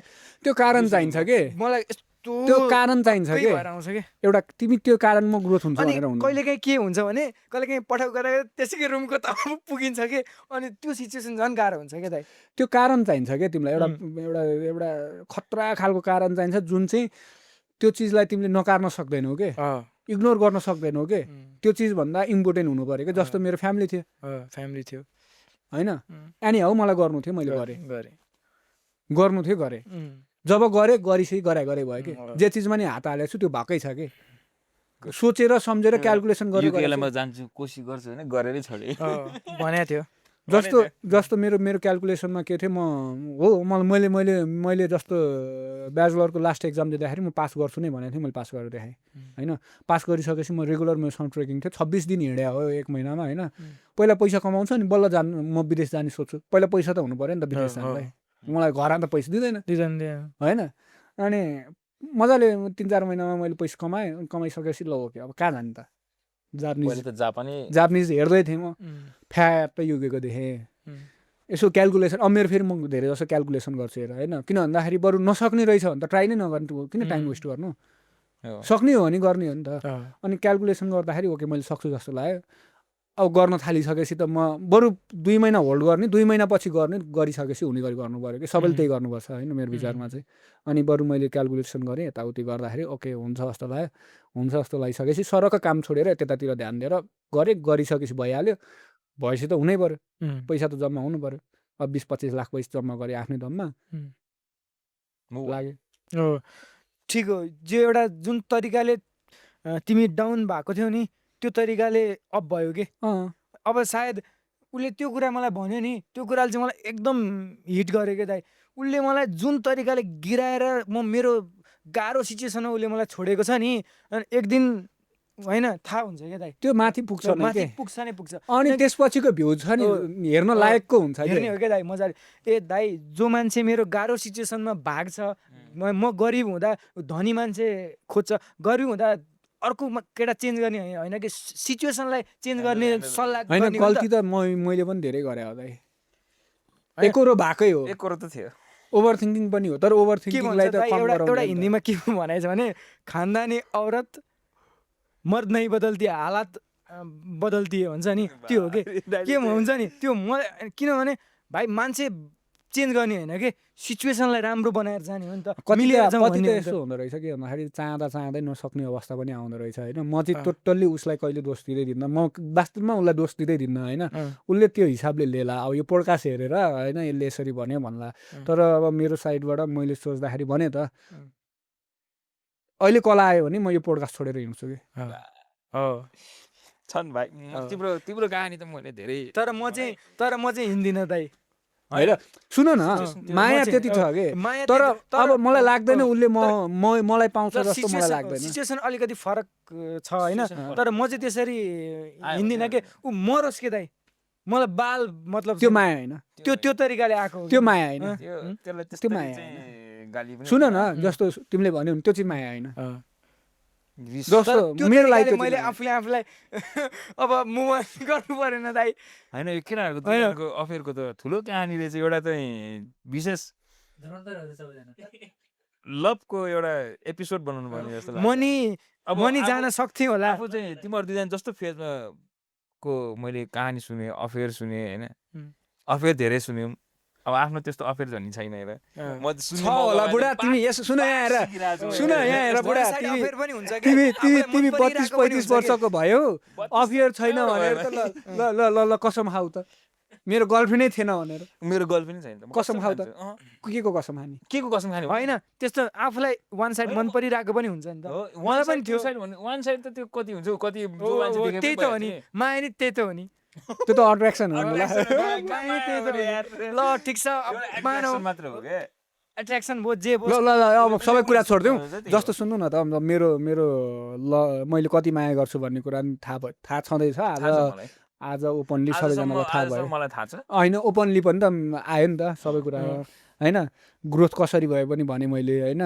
त्यो कारण चाहिन्छ कि मलाई, त्यो कारण चाहिन्छ कि एउटा तिमी त्यो कारणमा ग्रोथ हुन्छ भनेर हुन्छ। कहिलेकाहीँ के हुन्छ भने कहिलेकाहीँ पठाउ गरेर त्यसैकै रुमको तल पुगिन्छ कि, अनि त्यो सिचुएसन झन् गाह्रो हुन्छ क्या दाइ। त्यो कारण चाहिन्छ क्या तिमीलाई, एउटा खतरा खालको कारण चाहिन्छ जुन चाहिँ त्यो चिजलाई तिमीले नकार्न सक्दैनौ के, इग्नोर गर्न सक्दैनौ के, त्यो चिजभन्दा इम्पोर्टेन्ट हुनु पऱ्यो क्या। जस्तो मेरो फ्यामिली थियो होइन, एनी हाउ मलाई गर्नु थियो, मैले गर्नु थियो गरेँ, जब गरे भयो कि। जे चिजमा नि हात हालेको छु त्यो भएकै छ कि, सोचेर सम्झेर क्यालकुलेसन गरेर म जान्छु कोसिस गर्छु भने गरेरै छोडे भनेको थियो। जस्तो मेरो क्यालकुलेसनमा के थियो, मैले जस्तो ब्याचलरको लास्ट एक्जाम दिँदाखेरि म पास गर्छु नै भनेको थिएँ, मैले पास गरेर देखाएँ होइन। पास गरिसकेपछि म रेगुलर मेरो साउन्ड ट्रेकिङ थियो, 26 दिन हिँडे हो 1 महिनामा होइन। पहिला पैसा कमाउँछु अनि बल्ल म विदेश जाने सोध्छु, पहिला पैसा त हुनु पऱ्यो नि त विदेश जानलाई, मलाई घरमा त पैसा दिँदैन होइन। अनि मजाले 3-4 महिनामा मैले पैसा कमाइसकेपछि ल ओके अब कहाँ जाने त, जापानिज हेर्दै थिएँ म, फ्याट युगेको देखेँ। यसो क्यालकुलेसन, अब मेरो फेरि म धेरै जसो क्यालकुलेसन गर्छु हेर होइन, किन भन्दाखेरि बरु नसक्ने रहेछ भने त ट्राई नै नगर्नु, किन टाइम वेस्ट गर्नु, सक्ने हो भने गर्ने हो नि त। अनि क्यालकुलेसन गर्दाखेरि ओके मैले सक्छु जस्तो लाग्यो। अब गर्न थालिसकेपछि त म बरु 2 महिना होल्ड गर्ने, 2 महिना पछि गरिसकेपछि हुने गरी गर्नु पऱ्यो कि, सबैले त्यही गर्नुपर्छ होइन मेरो विचारमा चाहिँ। अनि बरु मैले क्यालकुलेसन गरेँ, यताउति गर्दाखेरि ओके हुन्छ जस्तो लाग्यो। हुन्छ जस्तो लागिसकेपछि सरक्क काम छोडेर त्यतातिर ध्यान दिएर गरिसकेपछि भइहाल्यो। भएपछि त हुनै पऱ्यो, पैसा त जम्मा हुनु पऱ्यो। अब 20-25 लाख पैसा जम्मा गरेँ आफ्नै दममा लाग्यो। ठिक हो। जो एउटा जुन तरिकाले तिमी डाउन भएको थियौ नि त्यो तरिकाले अप भयो कि। अब सायद उसले त्यो कुरा मलाई भन्यो नि, त्यो कुराले चाहिँ मलाई एकदम हिट गर्यो क्या दाइ। उसले मलाई जुन तरिकाले गिराएर मेरो गाह्रो सिचुएसनमा उसले मलाई छोडेको छ नि, एक दिन होइन थाहा हुन्छ क्या दाइ, त्यो माथि पुग्छ नै पुग्छ। अनि त्यसपछिको भ्यू छ नि हेर्न लायकको हुन्छ, हेर्ने हो क्या दाइ मजाले। दाइ जो मान्छे मेरो गाह्रो सिचुएसनमा भाग्छ, म गरिब हुँदा धनी मान्छे खोज्छ, गरिब हुँदा अर्को केटा चेन्ज गर्ने होइन कि, सिचुएसनलाई चेन्ज गर्ने सल्लाह होइन। गल्ती त मैले पनि धेरै गरेँ हो दाइ, एकरो भएकै हो, एकरो त थियो, ओभर थिङ्किङ पनि हो। तर ओभर थिङ्किङलाई त एउटा हिन्दीमा के भनेछ भने खानदानी औरत मर्द नै बदल्ती हालत बदल्ती भन्छ नि, त्यो हो कि के हुन्छ नि त्यो। किनभने भाइ मान्छे चेन्ज गर्ने होइन कि, सिचुएसनलाई राम्रो बनाएर जाने हो नि त। कति त यस्तो हुँदो रहेछ कि भन्दाखेरि चाहँदै नसक्ने अवस्था पनि आउँदो रहेछ होइन। म चाहिँ टोटल्ली उसलाई कहिले दोष दिँदै दिन्न, म वास्तवमा उसलाई दोष दिँदै दिन्न होइन। उसले त्यो हिसाबले लिएला, अब यो पोडकास्ट हेरेर होइन यसले यसरी भन्यो भन्ला। तर अब मेरो साइडबाट मैले सोच्दाखेरि भने त अहिले कला आयो भने म यो पोडकास्ट छोडेर हिँड्छु कि। छन् भाइ तिम्रो कहानी त मैले धेरै, तर म चाहिँ हिँड्दिनँ दाइ होइन। सुन न, माया त्यति छ कि, तर अब मलाई लाग्दैन उसले मलाई पाउँछ जस्तो मलाई लाग्दैन। सिचुएसन अलिकति फरक छ होइन, तर म चाहिँ त्यसरी हिँड्दिनँ कि ऊ मरोस् के दाइ, मलाई बाल मतलब त्यो माया होइन, त्यो तरिकाले आएको त्यो माया होइन, त्यो माया होइन। सुन न, जस्तो तिमीले भन्यौ नि त्यो चाहिँ माया होइन। जस्तो त्यो मेरो लागि तरिकाले त्यो मैले चाहिँ आफूलाई अब मुभ गर्नु परेन दाइ होइन यो केटाहरूको दुईजनाको अफेयरको त ठुलो कहानीले चाहिँ एउटा चाहिँ विशेष लभको एउटा एपिसोड बनाउनु पर्ने जस्तो लाग्छ। मनी जान सक्थेँ होला। आफू चाहिँ तिमीहरू दुईजना जस्तो फेजमा को मैले कहानी सुने, अफेयर सुने होइन, अफेयर धेरै सुन्यौँ। अब आफ्नो त्यस्तो अफेयर झन् छैन हेर। म छ होला बुढा तिमी यस सुन यहाँ हेर बुढा तिमी 32-35 वर्षको भयो अफेयर छैन भनेर त ल ल ल ल कसम खाऊ त मेरो गर्लफ्रेन्डै थिएन भनेर। मेरो गर्लफ्रेन्ड छैन त कसम खाऊ त के को कसम खाने? के को कसम खाने होइन त्यस्तो आफूलाई वान साइड मन परिरहेको पनि हुन्छ नि त। मलाई पनि थियो वान साइड त त्यो कति हुन्छ कति त्यही त हो नि माया नि त्यही त हो नि त्यो त अट्र्याक्सन हो नि ल ठिक छ मात्र हो के एट्र्याक्सन भयो जे ल ल ल अब सबै कुरा छोडिदिउँ। जस्तो सुन्नु न त मेरो ल मैले कति माया गर्छु भन्ने कुरा नि थाहा छँदैछ आज ओपनली सबैजनालाई थाहा भयो। मलाई थाहा छ होइन ओपनली पनि त आयो नि त सबै कुरा होइन ग्रोथ कसरी भयो पनि भने मैले होइन।